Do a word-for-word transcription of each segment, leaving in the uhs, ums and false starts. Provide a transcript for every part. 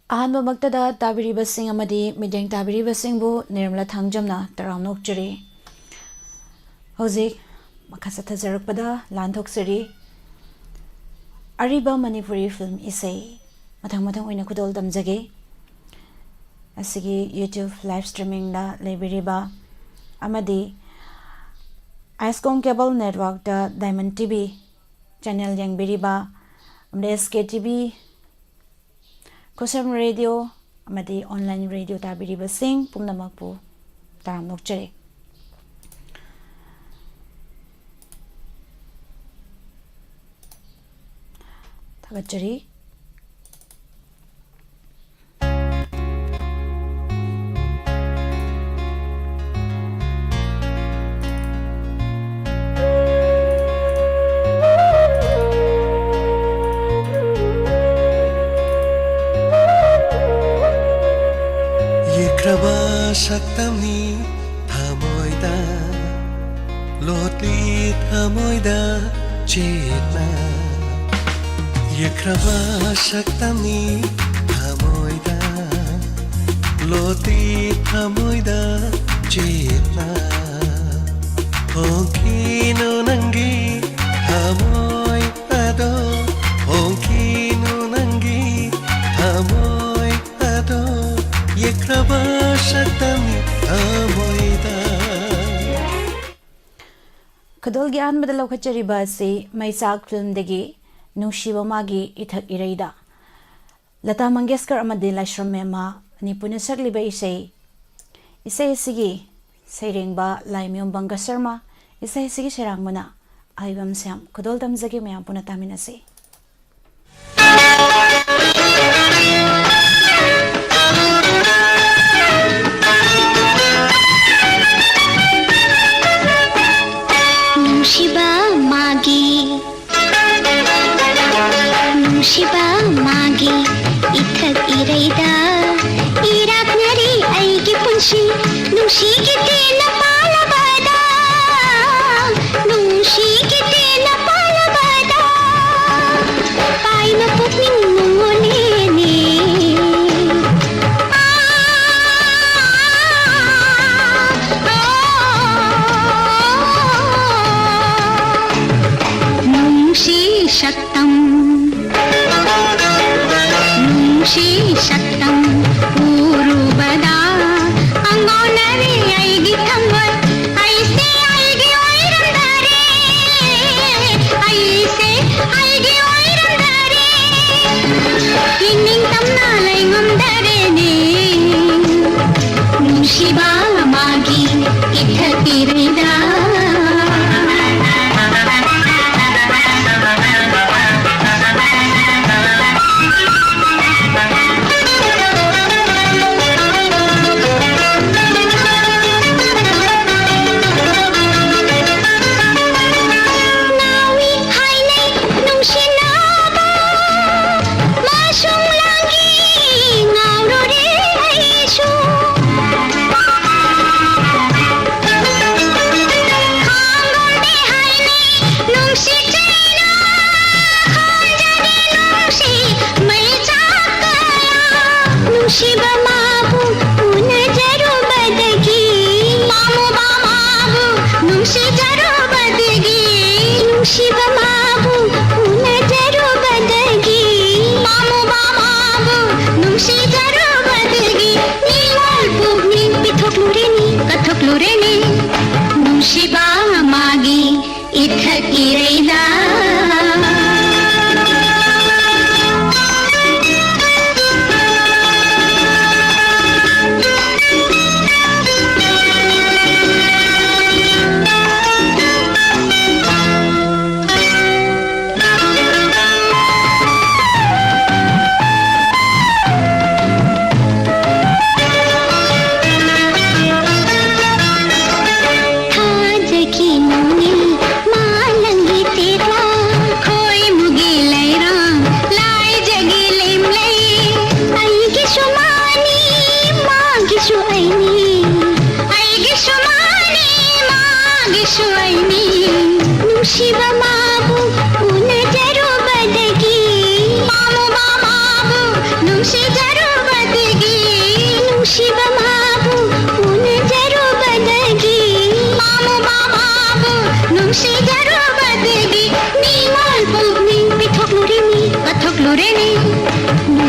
ꯑꯍꯥꯟꯕꯃꯛꯇꯗ ꯇꯥꯕꯤꯔꯤꯕꯁꯤꯡ ꯑꯃꯗꯤ ꯃꯤꯠꯌꯦꯡ ꯇꯥꯕꯤꯔꯤꯕꯁꯤꯡꯕꯨ ꯅꯤꯔꯃꯂꯥ ꯊꯥꯡꯖꯝꯅ ꯇꯔꯥꯝꯅ ꯑꯣꯛꯆꯔꯤ꯫ ꯍꯧꯖꯤꯛ ꯃꯈꯥ ꯆꯠꯊꯖꯔꯛꯄꯗ ꯂꯥꯟꯊꯣꯛꯆꯔꯤ꯫ ꯑꯔꯤꯕ ꯃꯅꯤꯄꯨꯔꯤ ꯐꯤꯂꯝ ꯏꯁꯩ ꯃꯊꯪ ꯃꯊꯪ ꯑꯣꯏꯅ ꯈꯨꯗꯣꯜ ꯇꯝꯖꯒꯦ꯫ ꯑꯁꯤꯒꯤ YouTube live streamingꯗ ꯂꯩꯕꯤꯔꯤꯕ ꯑꯃꯗꯤ ꯑꯥꯏꯁꯀꯣꯝ cable networkꯇ Diamond TV channel ꯌꯦꯡꯕꯤꯔꯤꯕ ꯑꯃꯗꯤ SKTV ꯈꯨꯁꯝ ꯔꯦꯗꯤꯑꯣ ꯑꯃꯗꯤ online ꯔꯦꯗꯤꯑꯣ ꯇꯥꯕꯤꯔꯤꯕꯁꯤꯡ ꯄꯨꯝꯅꯃꯛꯄꯨ ꯇꯔꯥꯝꯅ ꯑꯣꯛꯆꯔꯤ꯫ ꯊꯥꯒꯠꯆꯔꯤ꯫ ꯌꯦꯛꯈ꯭ꯔꯕ ꯁꯛꯇꯝꯅꯤ ꯊꯃꯣꯏꯗ, ꯂꯣꯠꯂꯤ ꯊꯃꯣꯏꯗ ꯆꯦꯠꯅ꯫ ꯌꯦꯛꯈ꯭ꯔꯕ ꯁꯛꯇꯝꯅꯤ ꯊꯃꯣꯏꯗ, ꯂꯣꯠꯂꯤ ꯊꯃꯣꯏꯗ ꯆꯦꯠꯅ꯫ ꯍꯣꯡꯈꯤꯅꯨ ꯅꯪꯒꯤ ꯊꯃꯣꯏ ꯑꯗꯣ, ꯍꯣꯡꯈꯤꯅꯨ ꯅꯪꯒꯤ ꯊꯃꯣꯏ ꯑꯗꯣ, ꯌꯦꯛꯈ꯭ꯔꯕ ꯁꯛꯇꯝꯅꯤ ꯊꯃꯣꯏꯗ꯫ ꯈꯨꯗꯣꯜꯒꯤ ꯑꯍꯥꯟꯕꯗ ꯂꯧꯈꯠꯆꯔꯤꯕ ꯑꯁꯤ ꯃꯩꯆꯥꯛ ꯐꯤꯂꯝꯗꯒꯤ ꯅꯨꯡꯁꯤꯕ ꯃꯥꯒꯤ ꯏꯊꯛ ꯏꯔꯩꯗ꯫ ꯂꯇꯥ ꯃꯪꯒꯦꯁꯀꯔ ꯑꯃꯗꯤ ꯂꯥꯏꯁ꯭ꯔꯝ ꯃꯦꯝꯃ ꯑꯅꯤ ꯄꯨꯟꯅ ꯁꯛꯂꯤꯕ ꯏꯁꯩ꯫ ꯏꯁꯩ ꯑꯁꯤꯒꯤ ꯁꯩꯔꯦꯡꯕ ꯂꯥꯏꯃꯌꯨꯝ ꯕꯪꯒ ꯁꯔꯃ, ꯏꯁꯩ ꯑꯁꯤꯒꯤ ꯁꯩꯔꯥꯡꯕꯅ ꯑꯍꯩꯕꯝ ꯁ꯭ꯌꯥꯝ꯫ ꯈꯨꯗꯣꯜ ꯇꯝꯖꯒꯦ, ꯃꯌꯥꯝ ꯄꯨꯟꯅ ꯇꯥꯃꯤꯟꯅꯁꯤ꯫ ꯅꯨꯡꯁꯤꯕ ꯃꯥꯒꯤ, ꯅꯨꯡꯁꯤꯕ ꯃꯥꯒꯤ ꯏꯊꯛ ꯏꯔꯩꯗ ꯏꯔꯥꯛꯅꯔꯤ ꯑꯩꯒꯤ ꯄꯨꯟꯁꯤ꯫ ꯅꯨꯡꯁꯤꯒꯤ ꯇꯦꯟꯅ ꯄꯥꯜꯂꯕꯗ, ꯅꯨꯡꯁꯤꯒꯤ ꯇꯦꯟꯅ ꯄꯥꯜꯂꯕꯗ, ꯄꯥꯏꯅ ꯄꯨꯛꯅꯤꯡ ꯅꯨꯡꯉꯣꯜꯂꯦꯅꯦ꯫ ꯁꯤ ꯁꯛꯇꯝ ꯎꯔꯨꯕꯗ ꯑꯉꯥꯎꯅꯔꯦ ꯑꯩꯒꯤ ꯊꯃꯣꯏ꯫ ꯑꯩꯁꯦ ꯑꯩꯒꯤ ꯑꯣꯏꯔꯝꯗꯔꯦ, ꯑꯩꯁꯦ ꯑꯩꯒꯤ ꯑꯣꯏꯔꯝꯗꯔꯦ꯫ ꯏꯅꯤꯡ ꯇꯝꯅ ꯂꯩꯉꯝꯗꯔꯦꯅꯦ, ꯅꯨꯡꯁꯤꯕ ꯃꯥꯒꯤ ꯏꯊꯛ ꯏꯔꯩꯗ꯫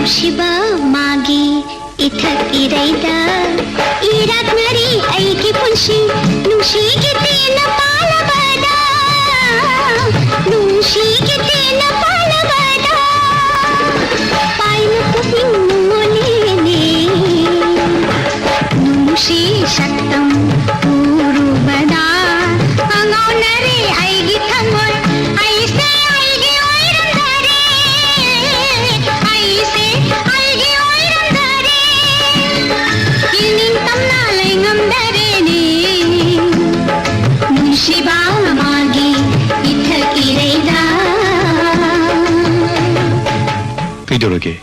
ꯅꯨꯡꯁꯤꯕ ꯃꯥꯒꯤ ꯏꯊꯛ ꯏꯔꯩꯗ ꯏꯔꯥꯛꯅꯔꯤ ꯑꯩꯒꯤ ꯄꯨꯟꯁꯤ, ꯅꯨꯡꯁꯤꯒꯤ ꯇꯦꯟꯅ ꯄꯥꯜꯂꯕꯗ, ꯅꯨꯡꯁꯤꯒꯤ ꯇꯦꯟꯅ ꯄꯥꯜꯂꯕꯗ, ꯄꯥꯏꯅ ꯄꯨꯛꯅꯤꯡ ꯃꯣꯂꯦꯅꯦ, ꯅꯨꯡꯁꯤ ꯁꯛꯇꯝ ꯎꯔꯨꯕꯗ, ꯑꯉꯥꯎꯅꯔꯦ ꯑꯩꯒꯤ ꯊꯃꯣꯏ, ꯑꯩꯁꯦ ꯑꯩꯒꯤ ꯑꯣꯏꯔꯝꯗꯔꯦ, ꯑꯩꯁꯦ ꯑꯩꯒꯤ ꯑꯣꯏꯔꯝꯗꯔꯦ, ꯏꯅꯤꯡ ꯇꯝꯅ ꯂꯩꯉꯝꯗꯔꯦꯅꯦ, ꯅꯨꯡꯁꯤꯕ ꯃꯥꯒꯤ ꯏꯊꯛ ꯏꯔꯩꯗ꯫ ꯀꯩꯗꯧꯔꯒꯦ?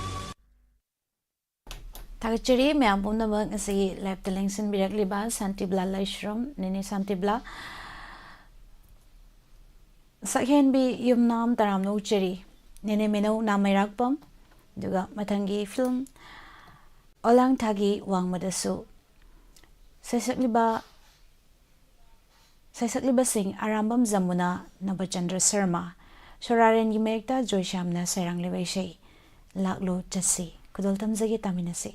ꯊꯥꯒꯠꯆꯔꯤ ꯃꯌꯥꯝ ꯄꯨꯝꯅꯃꯛ ꯉꯁꯤꯒꯤ live-ꯇ ꯂꯦꯡꯁꯤꯟꯕꯤꯔꯛꯂꯤꯕ ꯁꯥꯟꯇꯤꯕꯂꯥ ꯂꯥꯏꯁ꯭ꯔꯝ, ꯅꯦꯅꯦ ꯁꯥꯟꯇꯤꯕꯂꯥ꯫ ꯁꯛꯍꯦꯟꯕꯤ ꯌꯨꯝꯅꯥꯝ ꯇꯔꯥꯝꯅ ꯑꯣꯛꯆꯔꯤ, ꯅꯦꯅꯦ ꯃꯤꯅꯧ ꯅꯥꯃꯩꯔꯥꯛꯄꯝ, ꯑꯗꯨꯒ ꯃꯊꯪꯒꯤ film ꯑꯣꯂꯥꯡꯊꯥꯒꯤ ꯋꯥꯡꯃꯗꯁꯨ ꯁꯩꯁꯛꯂꯤꯕ, ꯁꯩꯁꯛꯂꯤꯕꯁꯤꯡ ꯑꯔꯥꯝꯕꯝ ꯖꯃꯨꯅꯥ, ꯅꯕꯆꯟꯗ꯭ꯔ ꯁꯔꯃ, ꯁꯣꯔꯥꯔꯦꯟꯒꯤ ꯃꯌꯦꯛꯇ ꯖꯣꯏꯁ꯭ꯌꯥꯝꯅ ꯁꯩꯔꯥꯡꯂꯤꯕ ꯏꯁꯩ ꯂꯥꯛꯂꯣ ꯆꯠꯁꯤ꯫ ꯈꯨꯗꯣꯜ ꯇꯝꯖꯒꯦ, ꯇꯥꯃꯤꯟꯅꯁꯤ꯫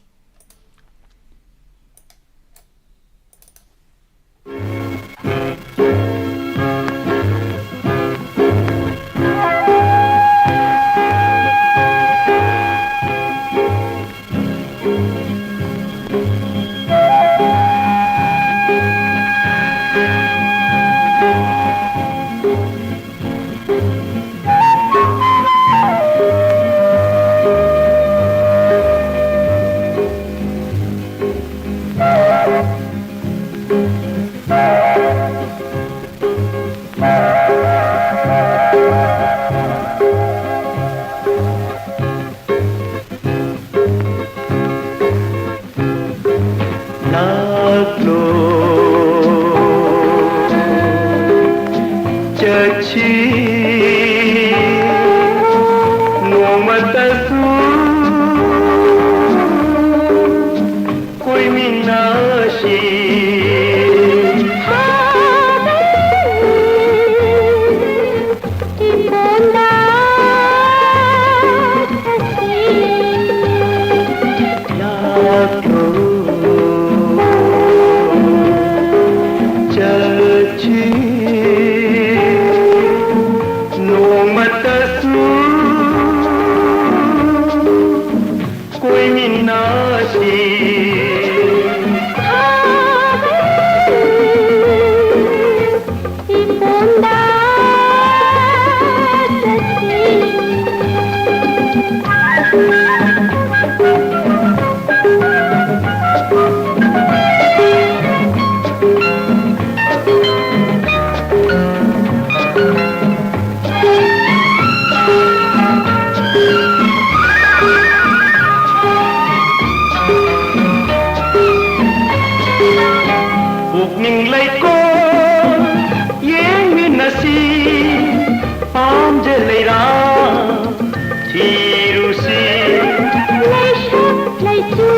ꯀꯣꯏꯃꯤꯟꯅꯁꯤ꯫ ꯄꯨꯛꯅꯤꯡ ꯂꯩꯀꯣꯜ ꯌꯦꯡꯃꯤꯟꯅꯁꯤ, ꯄꯥꯝꯖ ꯂꯩꯔꯥ ꯊꯤꯔꯨꯁꯤ꯫ ꯂꯩꯁꯥ ꯂꯩꯆꯨ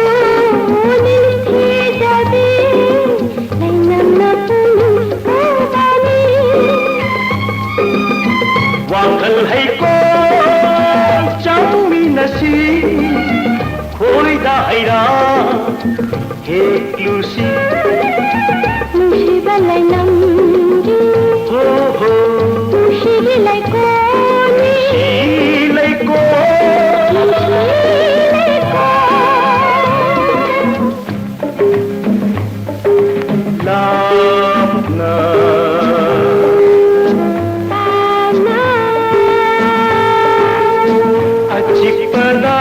ꯅꯤꯡꯊꯤꯖꯕꯤ, ꯂꯩꯅꯝꯅ ꯄꯨꯡ ꯍꯧꯕꯅꯤ꯫ ꯋꯥꯈꯜ ꯍꯩꯀꯣꯜ ꯆꯪꯃꯤꯟꯅꯁꯤ, ꯈꯣꯏꯗꯥ ꯍꯩꯔꯥ ꯍꯦꯛꯂꯨꯁꯤ꯫ ꯅꯨꯡꯁꯤꯕ ꯂꯩꯅꯝꯒꯤ ꯍꯣ ꯍꯣ꯫ ꯅꯨꯡꯁꯤꯒꯤ ꯂꯩꯀꯣꯜꯅꯤ꯫ ꯅꯨꯡꯁꯤ ꯂꯩꯀꯣꯜ꯫ ꯅꯨꯡꯁꯤ ꯂꯩꯀꯣꯜ꯫ ꯂꯥꯞꯅ ꯂꯥꯞꯅ ꯑꯆꯤꯛꯄꯗ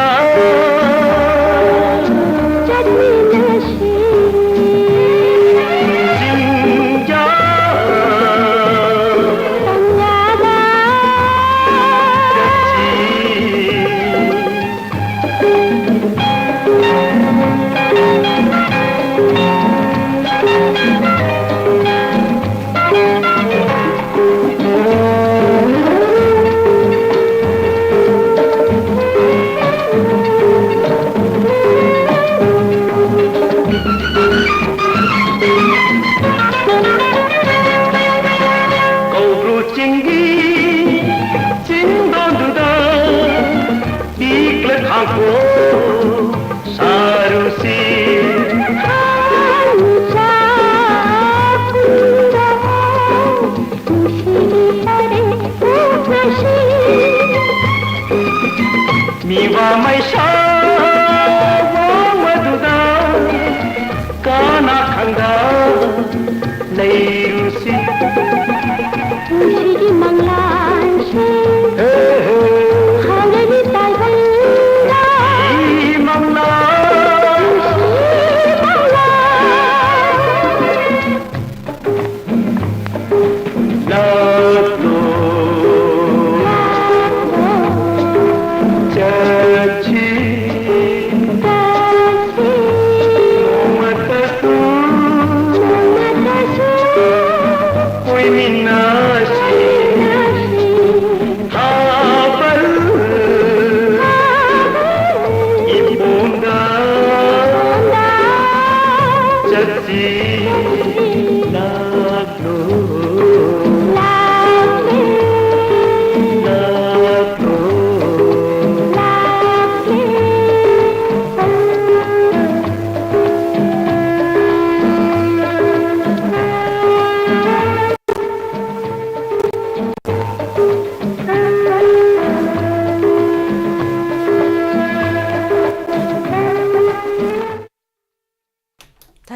ꯆꯠꯃꯤꯟꯅꯁꯤ꯫ ꯆꯤꯡꯌꯥ ꯇꯝꯌꯥꯗ ꯆꯠꯁꯤ꯫ ꯀꯧꯕ꯭ꯔꯨ ꯆꯤꯡꯒꯤ ꯆꯤꯡꯗꯣꯟꯗꯨꯗ ꯄꯤꯛꯂ ꯈꯥꯡꯀꯣ ꯁꯥꯔꯨꯁꯤ꯫ ꯍꯥꯟꯅ ꯆꯥꯛꯈꯨꯝꯗ ꯅꯨꯡꯁꯤꯕꯤ ꯇꯔꯦꯠ ꯄꯣꯛꯅꯁꯤ꯫ ꯃꯤꯋꯥ ꯃꯩꯁꯥ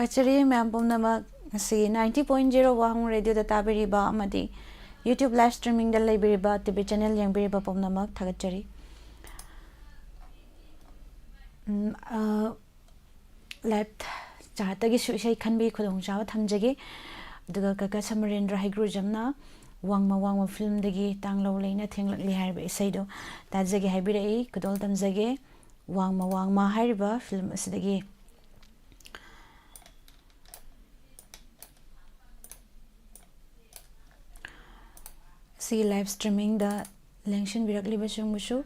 ꯊꯥꯒꯠꯆꯔꯤ ꯃꯌꯥꯝ ꯄꯨꯝꯅꯃꯛ꯫ ꯉꯁꯤ ninety point zero ꯋꯥꯍꯪ ꯔꯦꯗꯤꯑꯣꯗ ꯇꯥꯕꯤꯔꯤꯕ ꯑꯃꯗꯤ YouTube live streamingꯗ ꯂꯩꯕꯤꯔꯤꯕ, ꯇꯤꯚꯤ ꯆꯦꯅꯦꯜ ꯌꯦꯡꯕꯤꯔꯤꯕ ꯄꯨꯝꯅꯃꯛ ꯊꯥꯒꯠꯆꯔꯤ꯫ ꯎꯝ, ꯑ, ꯂꯥꯏꯞ ꯆꯥꯔꯠꯇꯒꯤꯁꯨ ꯏꯁꯩ ꯈꯟꯕꯒꯤ ꯈꯨꯗꯣꯡꯆꯥꯕ ꯊꯝꯖꯒꯦ꯫ ꯑꯗꯨꯒ ꯀꯀꯥ ꯁꯃꯔꯦꯟꯗ꯭ꯔ ꯍꯩꯒ꯭ꯔꯨꯖꯝꯅ ꯋꯥꯡꯃ ꯋꯥꯡꯃ ꯐꯤꯂꯝꯗꯒꯤ ꯇꯥꯡꯂꯧ ꯂꯩꯅ ꯊꯦꯡꯂꯛꯂꯤ ꯍꯥꯏꯔꯤꯕ ꯏꯁꯩꯗꯣ ꯇꯥꯖꯒꯦ ꯍꯥꯏꯕꯤꯔꯛꯏ꯫ ꯈꯨꯗꯣꯜ ꯇꯝꯖꯒꯦ꯫ ꯋꯥꯡꯃ ꯋꯥꯡꯃ ꯍꯥꯏꯔꯤꯕ ꯐꯤꯂꯝ ꯑꯁꯤꯗꯒꯤ꯫ ꯑꯁꯤꯒꯤ ꯂꯥꯏꯞ ꯁ꯭ꯇ꯭ꯔꯤꯃꯤꯡꯗ ꯂꯦꯡꯁꯤꯟꯕꯤꯔꯛꯂꯤꯕꯁꯤꯡꯕꯨꯁꯨ꯫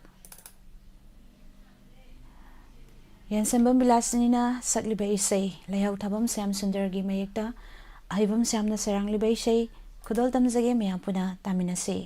ꯌꯦꯟꯁꯦꯝꯕꯝ ꯕꯤꯂꯥꯁꯤꯅꯤꯅ ꯁꯛꯂꯤꯕ ꯏꯁꯩ, ꯂꯩꯍꯧ ꯊꯥꯕꯝ ꯁ꯭ꯌꯥꯝ ꯁꯨꯟꯗꯔꯒꯤ ꯃꯌꯦꯛꯇ ꯑꯍꯩꯕꯝ ꯁ꯭ꯌꯥꯝꯅ ꯁꯩꯔꯥꯡꯂꯤꯕ ꯏꯁꯩ ꯈꯨꯗꯣꯜ ꯇꯝꯖꯒꯦ, ꯃꯌꯥꯝ ꯄꯨꯟꯅ ꯇꯥꯃꯤꯟꯅꯁꯤ꯫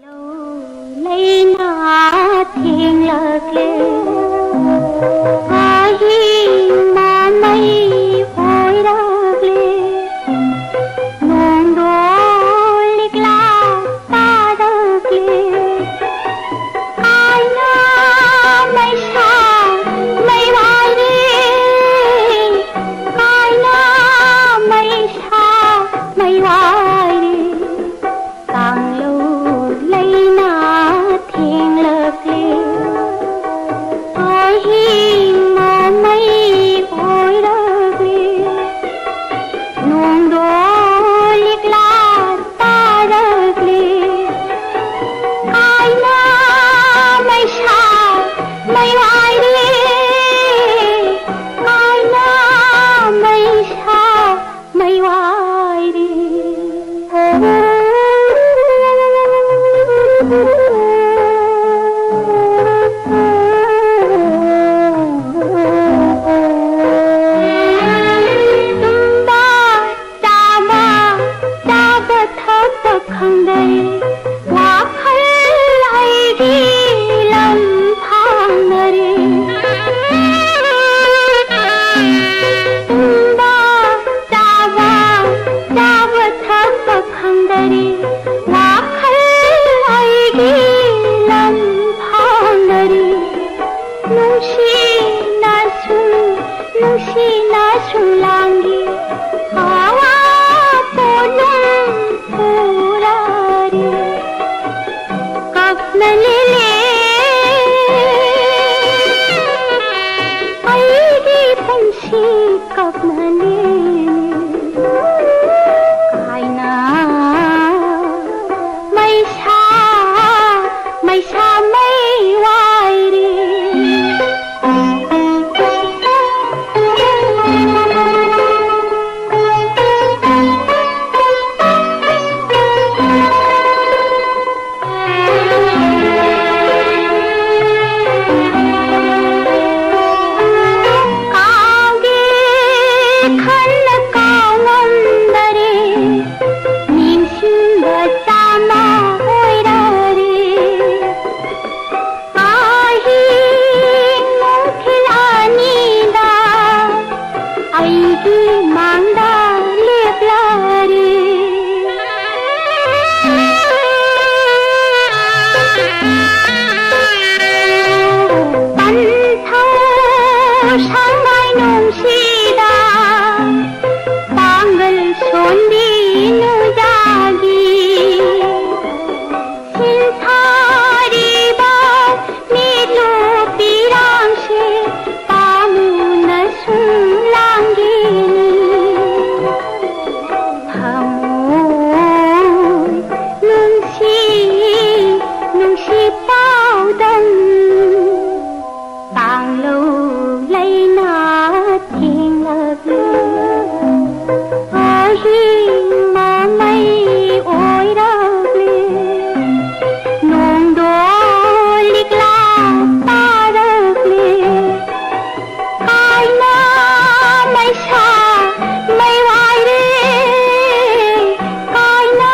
ꯂꯧ ꯂꯩꯅ ꯊꯦꯡꯂꯛꯂꯦ, ꯑꯍꯤꯡ ꯃꯃꯩ ꯑꯣꯏꯔꯛꯂꯦ, ꯅꯣꯡꯗꯣ ꯂꯤꯛꯂꯥ ꯇꯥꯔꯛꯂꯦ, ꯀꯥꯏꯅ ꯃꯩꯁꯥ ꯃꯩ ꯋꯥꯏꯔꯦ, ꯀꯥꯏꯅ ꯃꯩꯁꯥ ꯃꯩ ꯋꯥꯏꯔꯦ꯫ ꯀꯥꯡꯂꯧ ꯂꯩꯅ ꯊꯦꯡꯂꯛꯂꯦ꯫ ꯑꯍꯤꯡ ꯈꯟꯅ ꯀꯥꯎꯉꯝꯗꯔꯦ, ꯅꯤꯡꯁꯤꯡꯕ ꯆꯥꯝꯃ ꯑꯣꯏꯔꯔꯦ꯫ ꯑꯍꯤꯡ ꯅꯨꯡꯊꯤꯜ ꯑꯅꯤꯗ ꯑꯩꯒꯤ ꯃꯥꯡꯗ ꯂꯦꯞꯂꯔꯦ꯫ ꯄꯟꯊꯧ ꯁꯉꯥꯏ ꯅꯨꯡꯁꯤꯗ ꯄꯥꯡꯒꯜ ꯁꯣꯟꯕꯤ ꯅꯨꯡꯖꯥꯒꯤ ꯁꯤꯟꯊꯥꯔꯤꯕ ꯃꯤꯠꯂꯨ ꯄꯤꯔꯥꯡꯁꯦ ꯄꯥꯝꯃꯨꯅ ꯁꯨꯝ ꯂꯥꯡꯒꯤꯅꯤ꯫ ꯊꯃꯣꯏ ꯅꯨꯡꯁꯤ, ꯅꯨꯡꯁꯤ ꯄꯥꯎꯗꯝ ꯀꯥꯡꯂꯧ ꯂꯩꯅ ꯊꯦꯡꯂꯛꯂꯦ꯫ ꯑꯍꯤꯡ ꯃꯃꯩ ꯑꯣꯏꯔꯛꯂꯦ꯫ ꯅꯣꯡꯗꯣ ꯂꯤꯛꯂꯥ ꯇꯥꯔꯛꯂꯦ꯫ ꯀꯥꯏꯅ ꯃꯩꯁꯥ ꯃꯩ ꯋꯥꯏꯔꯦ꯫ ꯀꯥꯏꯅ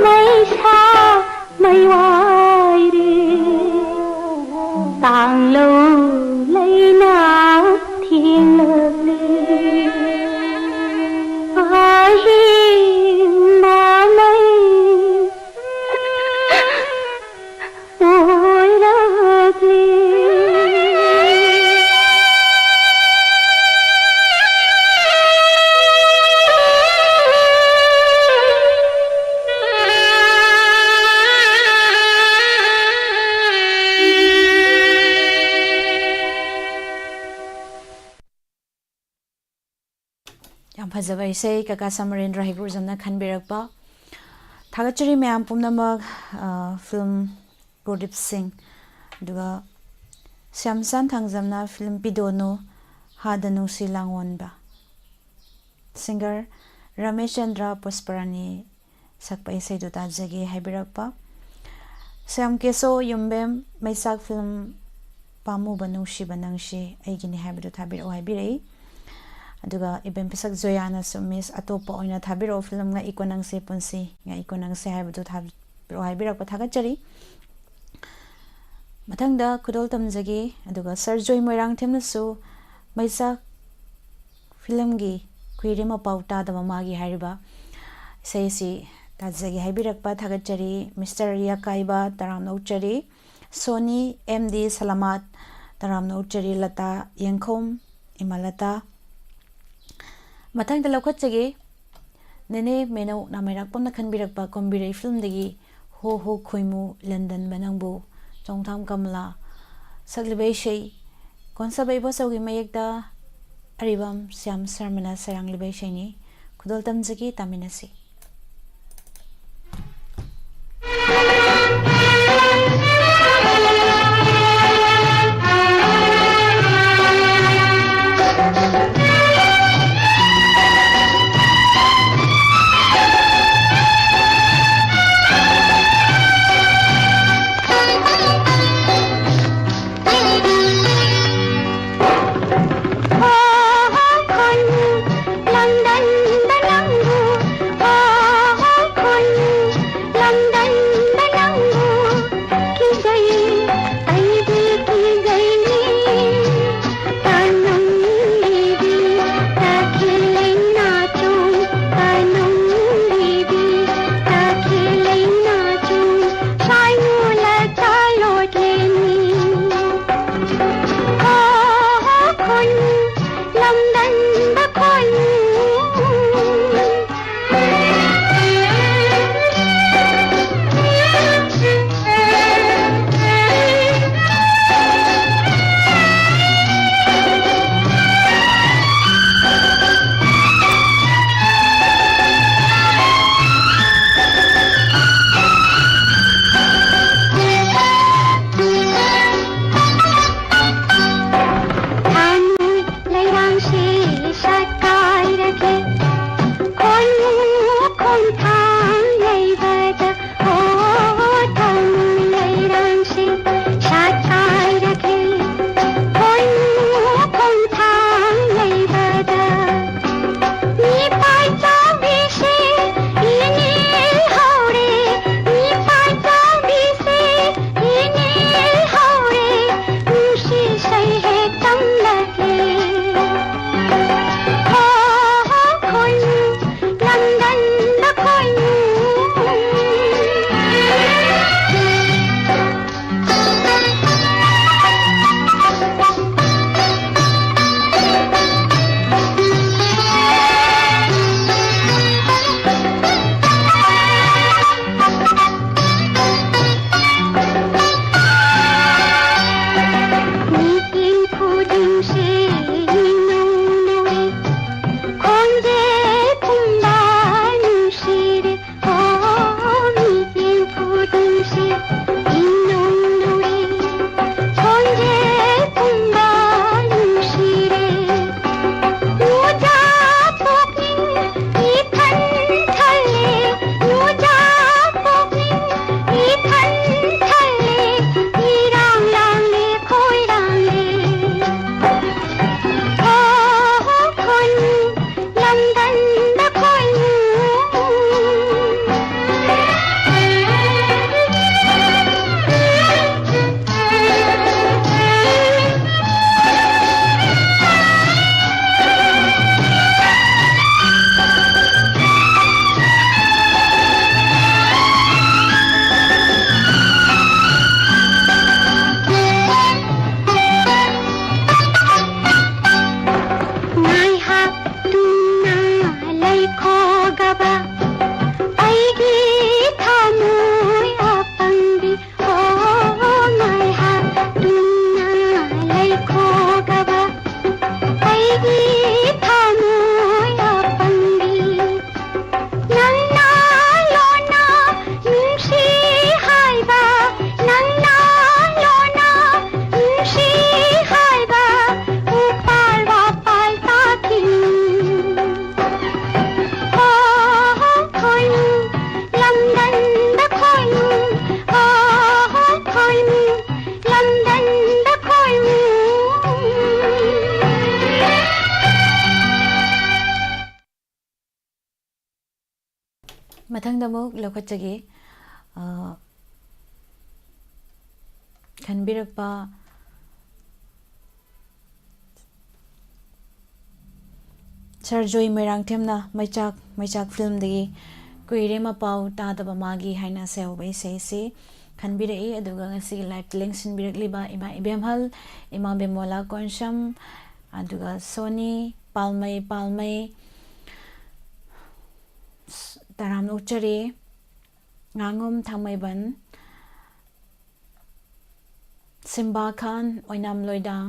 ꯃꯩꯁꯥ ꯃꯩ ꯋꯥꯏꯔꯦ꯫ ꯀꯥꯡꯂꯧ ꯂꯩꯅ ꯊꯦꯡꯂꯛꯂꯦ꯫ ꯑꯍꯤꯡ ꯃꯃꯩ ꯑꯣꯏꯔꯛꯂꯦ꯫ ꯌꯥꯝ ꯐꯖꯕ ꯏꯁꯩ, ꯀꯀꯥ ꯁꯃꯔꯦꯟꯗ꯭ꯔ ꯍꯩꯀ꯭ꯔꯨꯖꯝꯅ ꯈꯟꯕꯤꯔꯛꯄ꯫ ꯊꯥꯒꯠꯆꯔꯤ ꯃꯌꯥꯝ ꯄꯨꯝꯅꯃꯛ꯫ ꯑ, ꯐꯤꯂꯝ ꯒꯨꯔꯗꯤꯞ ꯁꯤꯡ, ꯑꯗꯨꯒ ꯁ꯭ꯌꯥꯝꯆꯥꯟ ꯊꯥꯡꯖꯝꯅ ꯐꯤꯂꯝ ꯄꯤꯗꯣꯅꯨ, ꯍꯥꯗ ꯅꯨꯡꯁꯤ ꯂꯥꯡꯑꯣꯟꯕ꯫ ꯁꯤꯡꯒꯔ ꯔꯃꯦꯁ ꯆꯟꯗ꯭ꯔ ꯄꯨꯁꯄꯔꯥꯅꯤ ꯁꯛꯄ ꯏꯁꯩꯗꯨ ꯇꯥꯖꯒꯦ ꯍꯥꯏꯕꯤꯔꯛꯄ꯫ ꯁ꯭ꯌꯥꯝ ꯀꯦꯁꯣ ꯌꯨꯝꯕꯦꯝ ꯃꯩꯆꯥꯛ ꯐꯤꯂꯝ ꯄꯥꯝꯃꯨꯕ ꯅꯨꯡꯁꯤꯕ ꯅꯪꯁꯤ ꯑꯩꯒꯤꯅꯤ ꯍꯥꯏꯕꯗꯨ ꯊꯥꯕꯤꯔꯛꯎ ꯍꯥꯏꯕꯤꯔꯛꯏ꯫ ꯑꯗꯨꯒ ꯏꯕꯦꯝ ꯄꯤꯁꯛ ꯖꯣꯌꯥꯅꯁꯨ, "ꯃꯤꯁ, ꯑꯇꯣꯞꯄ ꯑꯣꯏꯅ ꯊꯥꯕꯤꯔꯛꯑꯣ, ꯐꯤꯂꯝ ꯉꯛꯏꯀꯣ ꯅꯪꯁꯦ ꯄꯨꯟꯁꯤ, ꯉꯛꯏꯀꯣ ꯅꯪꯁꯦ" ꯍꯥꯏꯕꯗꯨ ꯊꯥꯕꯤꯔꯛꯑꯣ ꯍꯥꯏꯕꯤꯔꯛꯄ ꯊꯥꯒꯠꯆꯔꯤ꯫ ꯃꯊꯪꯗ ꯈꯨꯗꯣꯜ ꯇꯝꯖꯒꯦ꯫ ꯑꯗꯨꯒ ꯁꯔ ꯖꯣꯏ ꯃꯣꯏꯔꯥꯡꯊꯦꯝꯅꯁꯨ "ꯃꯩꯆꯥꯛ ꯐꯤꯂꯝꯒꯤ ꯀꯨꯏꯔꯦ ꯃꯄꯥꯎ ꯇꯥꯗꯕ ꯃꯥꯒꯤ" ꯍꯥꯏꯔꯤꯕ ꯏꯁꯩ ꯑꯁꯤ ꯇꯥꯖꯒꯦ ꯍꯥꯏꯕꯤꯔꯛꯄ ꯊꯥꯒꯠꯆꯔꯤ꯫ ꯃꯤꯁꯇꯔ ꯌꯥꯀꯥꯏꯕ, ꯇꯔꯥꯝꯅ ꯑꯣꯛꯆꯔꯤ꯫ ꯁꯣꯅꯤ ꯑꯦꯝ ꯗꯤ ꯁꯂꯥꯃꯥꯠ, ꯇꯔꯥꯝꯅ ꯑꯣꯛꯆꯔꯤ꯫ ꯂꯇꯥ ꯌꯦꯡꯈꯣꯝ, ꯏꯃꯥ ꯂꯇꯥ꯫ ꯃꯊꯪꯗ ꯂꯧꯈꯠꯆꯒꯦ, ꯅꯦꯅꯦ ꯃꯦꯅꯧ ꯅꯥꯃꯩꯔꯥꯛꯄꯝꯅ ꯈꯟꯕꯤꯔꯛꯄ ꯀꯣꯝꯕꯤꯔꯩ ꯐꯤꯂꯝꯗꯒꯤ "ꯍꯣ ꯍꯣ ꯈꯣꯏꯃꯨ ꯂꯟꯗꯟꯕ ꯅꯪꯕꯨ", ꯆꯣꯡꯊꯥꯝ ꯀꯃꯂꯥ ꯁꯛꯂꯤꯕ ꯏꯁꯩ, ꯀꯣꯟꯁꯥꯕꯩ ꯏꯕꯣꯆꯧꯒꯤ ꯃꯌꯦꯛꯇ ꯑꯔꯤꯕꯝ ꯁ꯭ꯌꯥꯝ ꯁꯔꯃꯅ ꯁꯩꯔꯥꯡꯂꯤꯕ ꯏꯁꯩꯅꯤ꯫ ꯈꯨꯗꯣꯜ ꯇꯝꯖꯒꯦ, ꯇꯥꯃꯤꯟꯅꯁꯤ꯫ ꯃꯊꯪꯗ ꯑꯃꯨꯛ ꯂꯧꯈꯠꯆꯒꯦ꯫ ꯑ, ꯈꯟꯕꯤꯔꯛꯄ ꯁꯔ ꯖꯣꯏ ꯃꯣꯏꯔꯥꯡꯊꯦꯝꯅ ꯃꯩꯆꯥꯛ, ꯃꯩꯆꯥꯛ ꯐꯤꯂꯝꯗꯒꯤ "ꯀꯨꯏꯔꯦ ꯃꯄꯥꯎ ꯇꯥꯗꯕ ꯃꯥꯒꯤ" ꯍꯥꯏꯅ ꯑꯁꯦ ꯍꯧꯕ ꯏꯁꯩꯁꯤ ꯈꯟꯕꯤꯔꯛꯏ꯫ ꯑꯗꯨꯒ ꯉꯁꯤꯒꯤ ꯂꯥꯏꯞꯇ ꯂꯦꯡꯁꯤꯟꯕꯤꯔꯛꯂꯤꯕ ꯏꯃꯥ ꯏꯕꯦꯝꯍꯜ, ꯏꯃꯥ ꯕꯦꯃꯣꯂꯥ ꯀꯣꯟꯁꯝ, ꯑꯗꯨꯒ ꯁꯣꯅꯤ, ꯄꯥꯜꯃꯩ, ꯄꯥꯜꯃꯩ, ꯇꯔꯥꯝꯅ ꯑꯣꯛꯆꯔꯤ, ꯉꯥꯉꯣꯝ ꯊꯥꯡꯃꯩꯕꯟ, ꯁꯤꯝꯕꯥ ꯈꯥꯟ, ꯑꯣꯏꯅꯥꯝ ꯂꯣꯏꯗꯥꯡ,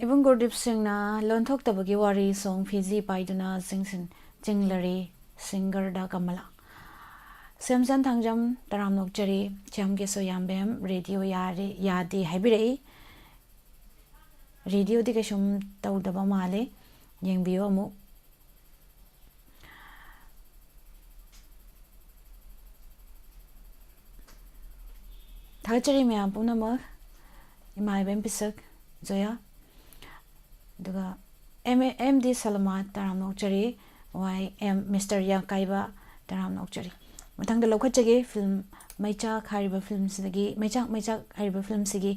ꯏꯕꯨꯡ ꯒꯨꯔꯗꯤꯞ ꯁꯤꯡꯅ "ꯂꯣꯟꯊꯣꯛꯇꯕꯒꯤ ꯋꯥꯔꯤ" ꯁꯣꯡ ꯐꯤꯖꯤ ꯄꯥꯏꯗꯨꯅ ꯆꯤꯡꯁꯤꯟ ꯆꯤꯡꯂꯔꯤ, ꯁꯤꯡꯒꯔꯗ ꯀꯃꯂꯥ꯫ ꯁꯦꯝꯁꯟ ꯊꯥꯡꯖꯝ, ꯇꯔꯥꯝꯅ ꯑꯣꯛꯆꯔꯤ, ꯁ꯭ꯌꯥꯝ ꯀꯦꯁꯣ ꯌꯥꯝꯕꯦꯝ, ꯔꯦꯗꯤꯑꯣ ꯌꯥꯔꯦ, ꯌꯥꯗꯦ ꯍꯥꯏꯕꯤꯔꯛꯏ꯫ ꯔꯦꯗꯤꯑꯣꯗꯤ ꯀꯩꯁꯨꯝ ꯇꯧꯗꯕ ꯃꯥꯜꯂꯦ, ꯌꯦꯡꯕꯤꯌꯨ ꯑꯃꯨꯛ꯫ ꯊꯥꯒꯠꯆꯔꯤ ꯃꯌꯥꯝ ꯄꯨꯝꯅꯃꯛ, ꯏꯃꯥ ꯏꯕꯦꯝ ꯄꯤꯁꯛ ꯖꯣꯌꯥ, ꯑꯗꯨꯒ ꯑꯦꯝ ꯑꯦ, ꯑꯦꯝ ꯗꯤ ꯁꯂꯃꯥ, ꯇꯔꯥꯝꯅ ꯑꯣꯛꯆꯔꯤ, ꯋꯥꯏ ꯑꯦꯝ ꯃꯤꯁꯇꯔ ꯌꯥꯀꯥꯏꯕ, ꯇꯔꯥꯝꯅ ꯑꯣꯛꯆꯔꯤ꯫ ꯃꯊꯪꯗ ꯂꯧꯈꯠꯆꯒꯦ ꯐꯤꯂꯝ ꯃꯩꯆꯥꯛ ꯍꯥꯏꯔꯤꯕ ꯐꯤꯂꯝꯁꯤꯗꯒꯤ, ꯃꯩꯆꯥꯛ ꯃꯩꯆꯥꯛ ꯍꯥꯏꯔꯤꯕ ꯐꯤꯂꯝꯁꯤꯒꯤ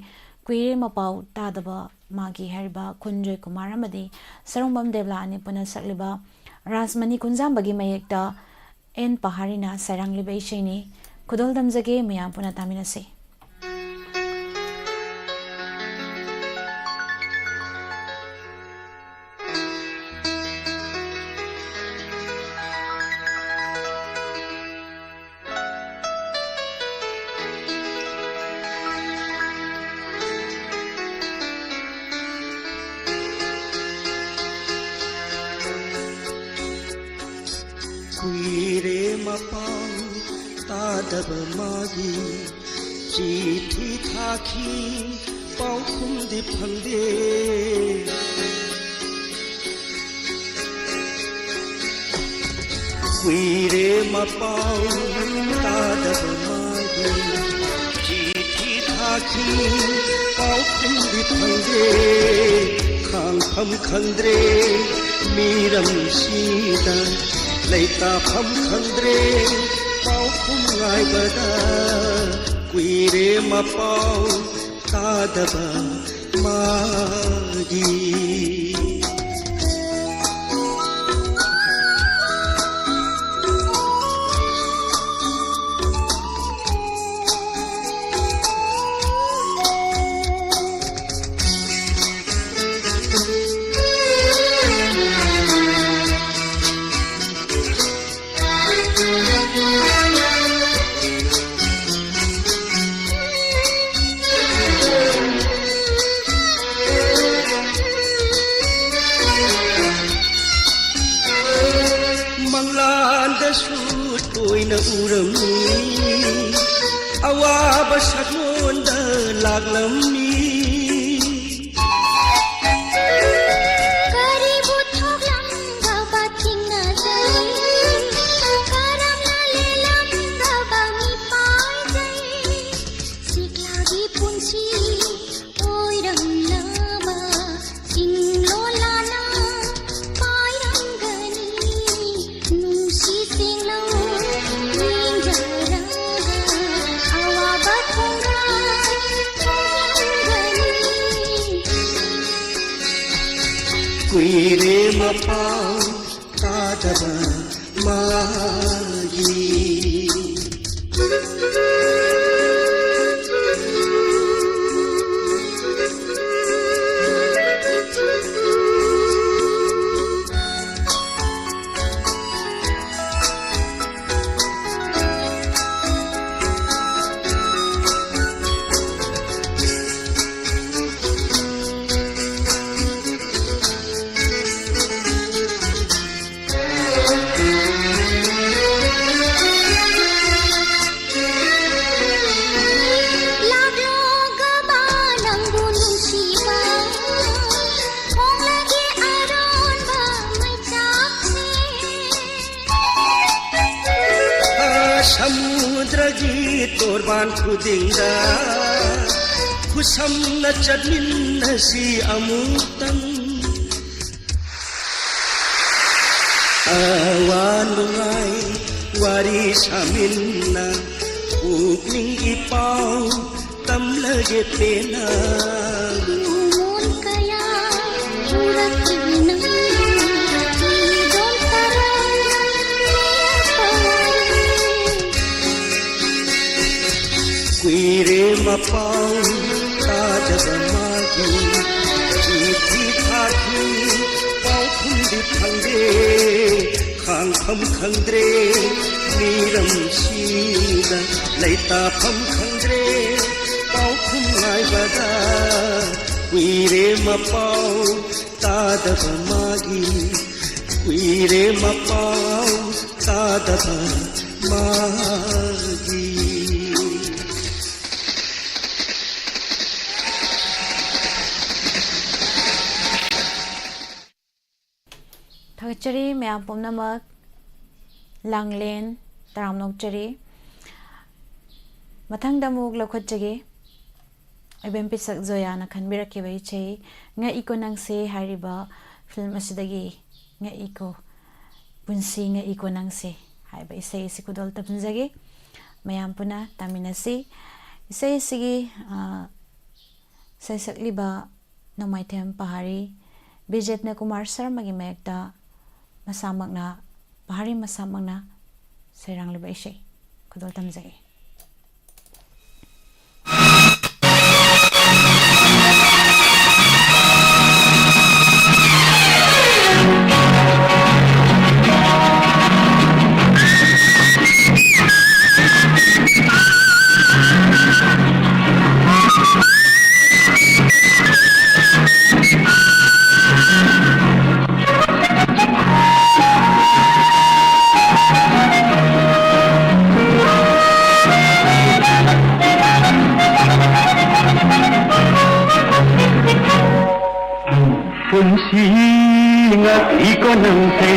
"ꯀꯨꯏꯔꯦ ꯃꯄꯥꯎ ꯇꯥꯗꯕ ꯃꯥꯒꯤ" ꯍꯥꯏꯔꯤꯕ ꯈꯨꯟ ꯖꯣꯏꯀꯨꯃꯥꯔ ꯑꯃꯗꯤ ꯁꯔꯨꯡꯕꯝ ꯗꯦꯕꯂꯥ ꯑꯅꯤ ꯄꯨꯟꯅ ꯁꯛꯂꯤꯕ ꯔꯥꯖꯃꯅꯤ ꯀꯨꯟꯖꯥꯝꯕꯒꯤ ꯃꯌꯦꯛꯇ ꯑꯦꯟ ꯄꯍꯥꯔꯤꯅ ꯁꯩꯔꯥꯡꯂꯤꯕ ꯏꯁꯩꯅꯤ꯫ ꯈꯨꯗꯣꯜ ꯇꯝꯖꯒꯦ, ꯃꯌꯥꯝ ꯄꯨꯟꯅ ꯇꯥꯃꯤꯟꯅꯁꯤ꯫ ꯀꯨꯏꯔꯦ ꯃꯄꯥꯎ ꯇꯥꯗꯕ ꯃꯥꯒꯤ, ꯆꯤꯊꯤ ꯊꯥꯈꯤ ꯄꯥꯎꯈꯨꯝꯗꯤ ꯐꯪꯗꯦ꯫ ꯀꯨꯏꯔꯦ ꯃꯄꯥꯎ ꯇꯥꯗꯕ ꯃꯥꯒꯤ, ꯆꯤꯊꯤ ꯊꯥꯈꯤ ꯄꯥꯎꯈꯨꯝꯗꯤ ꯐꯪꯗꯦ꯫ ꯈꯥꯡꯐꯝ ꯈꯪꯗ꯭ꯔꯦ ꯃꯤꯔꯝꯁꯤꯗ ꯂꯩꯇꯥꯐꯝ ꯈꯪꯗ꯭ꯔꯦ, ꯄꯥꯎꯈꯨꯝ ꯉꯥꯏꯕꯗ ꯀꯨꯏꯔꯦ ꯃꯄꯥꯎ ꯇꯥꯗꯕ ꯃꯥꯒꯤ꯫ ꯃꯪꯂꯥꯟꯗꯁꯨ ꯇꯣꯏꯅ ꯎꯔꯝꯃꯤ, ꯑꯋꯥꯕ ꯁꯛꯂꯣꯟꯗ ꯂꯥꯛꯂꯝꯃꯤ꯫ ꯀꯔꯤꯕꯨ ꯊꯣꯛꯂꯝꯗꯕ ꯊꯦꯡꯅꯖꯩ, ꯀꯔꯝꯅ ꯂꯦꯜꯂꯝꯗꯕ ꯃꯤꯄꯥꯏꯖꯩ꯫ ꯁꯤꯛꯂꯥꯒꯤ ꯄꯨꯟꯁꯤ ꯑꯣꯏꯔꯝꯂꯕ ꯆꯤꯡꯂꯣꯜꯂꯥꯅ ꯄꯥꯏꯔꯝꯒꯅꯤ꯫ ꯅꯨꯡꯁꯤ ꯆꯤꯡꯂꯧ ꯌꯦꯡꯖꯔꯒ ꯑꯋꯥꯕ ꯈꯣꯡꯒꯥꯏ ꯈꯣꯡꯒꯅꯤ꯫ ꯀꯨꯏꯔꯦ ꯃꯄꯥꯎ ꯇꯥꯗꯕ ꯃꯥꯒꯤ꯫ ꯂꯥꯛꯂꯣꯒꯕ ꯅꯪꯕꯨ ꯅꯨꯡꯁꯤꯕ, ꯐꯣꯡꯂꯒꯦ ꯑꯔꯣꯟꯕ ꯃꯩꯆꯥꯛꯁꯦ꯫ ꯁꯃꯨꯗ꯭ꯔꯒꯤ ꯇꯣꯔꯕꯥꯟ ꯈꯨꯗꯤꯡꯗ ꯈꯨꯁꯝꯅ ꯆꯠꯃꯤꯟꯅꯁꯤ ꯑꯃꯨꯛꯇꯪ꯫ ꯑꯋꯥ ꯅꯨꯡꯉꯥꯏ ꯋꯥꯔꯤ ꯁꯥꯃꯤꯟꯅ ꯄꯨꯛꯅꯤꯡꯒꯤ ꯄꯥꯎ ꯇꯝꯂꯒꯦ ꯄꯦꯟꯅ꯫ ꯃꯣꯟ ꯀꯌꯥ ꯎꯔꯛꯂꯤꯕꯅ ꯃꯤꯗꯣꯝ ꯇꯔꯥ ꯂꯦꯞꯄ ꯋꯥꯔꯤ꯫ ꯀꯨꯏꯔꯦ ꯃꯄꯥꯎ ꯇꯥꯗꯕ ꯃꯥꯒꯤ ꯆꯤꯊꯤ ꯊꯥꯈꯤ ꯄꯥꯎꯈꯨꯝꯗꯤ ꯐꯪꯗꯦ꯫ ꯈꯥꯡꯐꯝ ꯈꯪꯗ꯭ꯔꯦ ꯃꯤꯔꯝꯁꯤꯗ ꯂꯩꯇꯥꯐꯝ ꯈꯪꯗ꯭ꯔꯦ ꯄꯥꯎꯈꯨꯝ ꯉꯥꯏꯕꯗ꯫ ꯀꯨꯏꯔꯦ ꯃꯄꯥꯎ ꯇꯥꯗꯕ ꯃꯥꯒꯤ ꯀꯨꯏꯔꯦ ꯃꯄꯥꯎ ꯇꯥꯗꯕ ꯃꯥꯒꯤ꯫ ꯊꯥꯒꯠꯆꯔꯤ ꯃꯌꯥꯝ ꯄꯨꯝꯅꯃꯛ꯫ ꯂꯥꯡꯂꯦꯟ ꯇꯔꯥꯝꯅ ꯑꯣꯛꯆꯔꯤ꯫ ꯃꯊꯪꯗ ꯑꯃꯨꯛ ꯂꯧꯈꯠꯆꯒꯦ꯫ ꯑꯣꯏꯕꯦꯝ ꯄꯤꯁꯛ ꯖꯣꯌꯥꯅ ꯈꯟꯕꯤꯔꯛꯈꯤꯕ ꯏꯁꯩ ꯉꯛꯏꯀꯣ ꯅꯪꯁꯦ ꯍꯥꯏꯔꯤꯕ ꯐꯤꯂꯝ ꯑꯁꯤꯗꯒꯤ ꯉꯛꯏꯀꯣ ꯄꯨꯟꯁꯤ ꯉꯛꯏꯀꯣ ꯅꯪꯁꯦ ꯍꯥꯏꯕ ꯏꯁꯩ ꯑꯁꯤ ꯈꯨꯗꯣꯜ ꯇꯝꯖꯒꯦ꯫ ꯃꯌꯥꯝ ꯄꯨꯟꯅ ꯇꯥꯃꯤꯟꯅꯁꯤ꯫ ꯏꯁꯩ ꯑꯁꯤꯒꯤ, ꯑ, ꯁꯩꯁꯛꯂꯤꯕ ꯅꯣꯡꯃꯥꯏꯊꯦꯝ ꯄꯍꯥꯔꯤ ꯕꯤꯖꯦꯠꯅ ꯀꯨꯃꯥꯔ ꯁꯔꯃꯒꯤ ꯃꯥꯌꯦꯛꯇ ꯃꯁꯥꯃꯛꯅ, ꯄꯍꯥꯔꯤ ꯃꯁꯥꯃꯛꯅ ꯁꯩꯔꯥꯡꯂꯤꯕ ꯏꯁꯩ ꯈꯨꯗꯣꯜ ꯇꯝꯖꯒꯦ꯫ ꯄꯨꯟꯁꯤ ꯉꯛꯏꯀꯣ ꯅꯪꯁꯦ,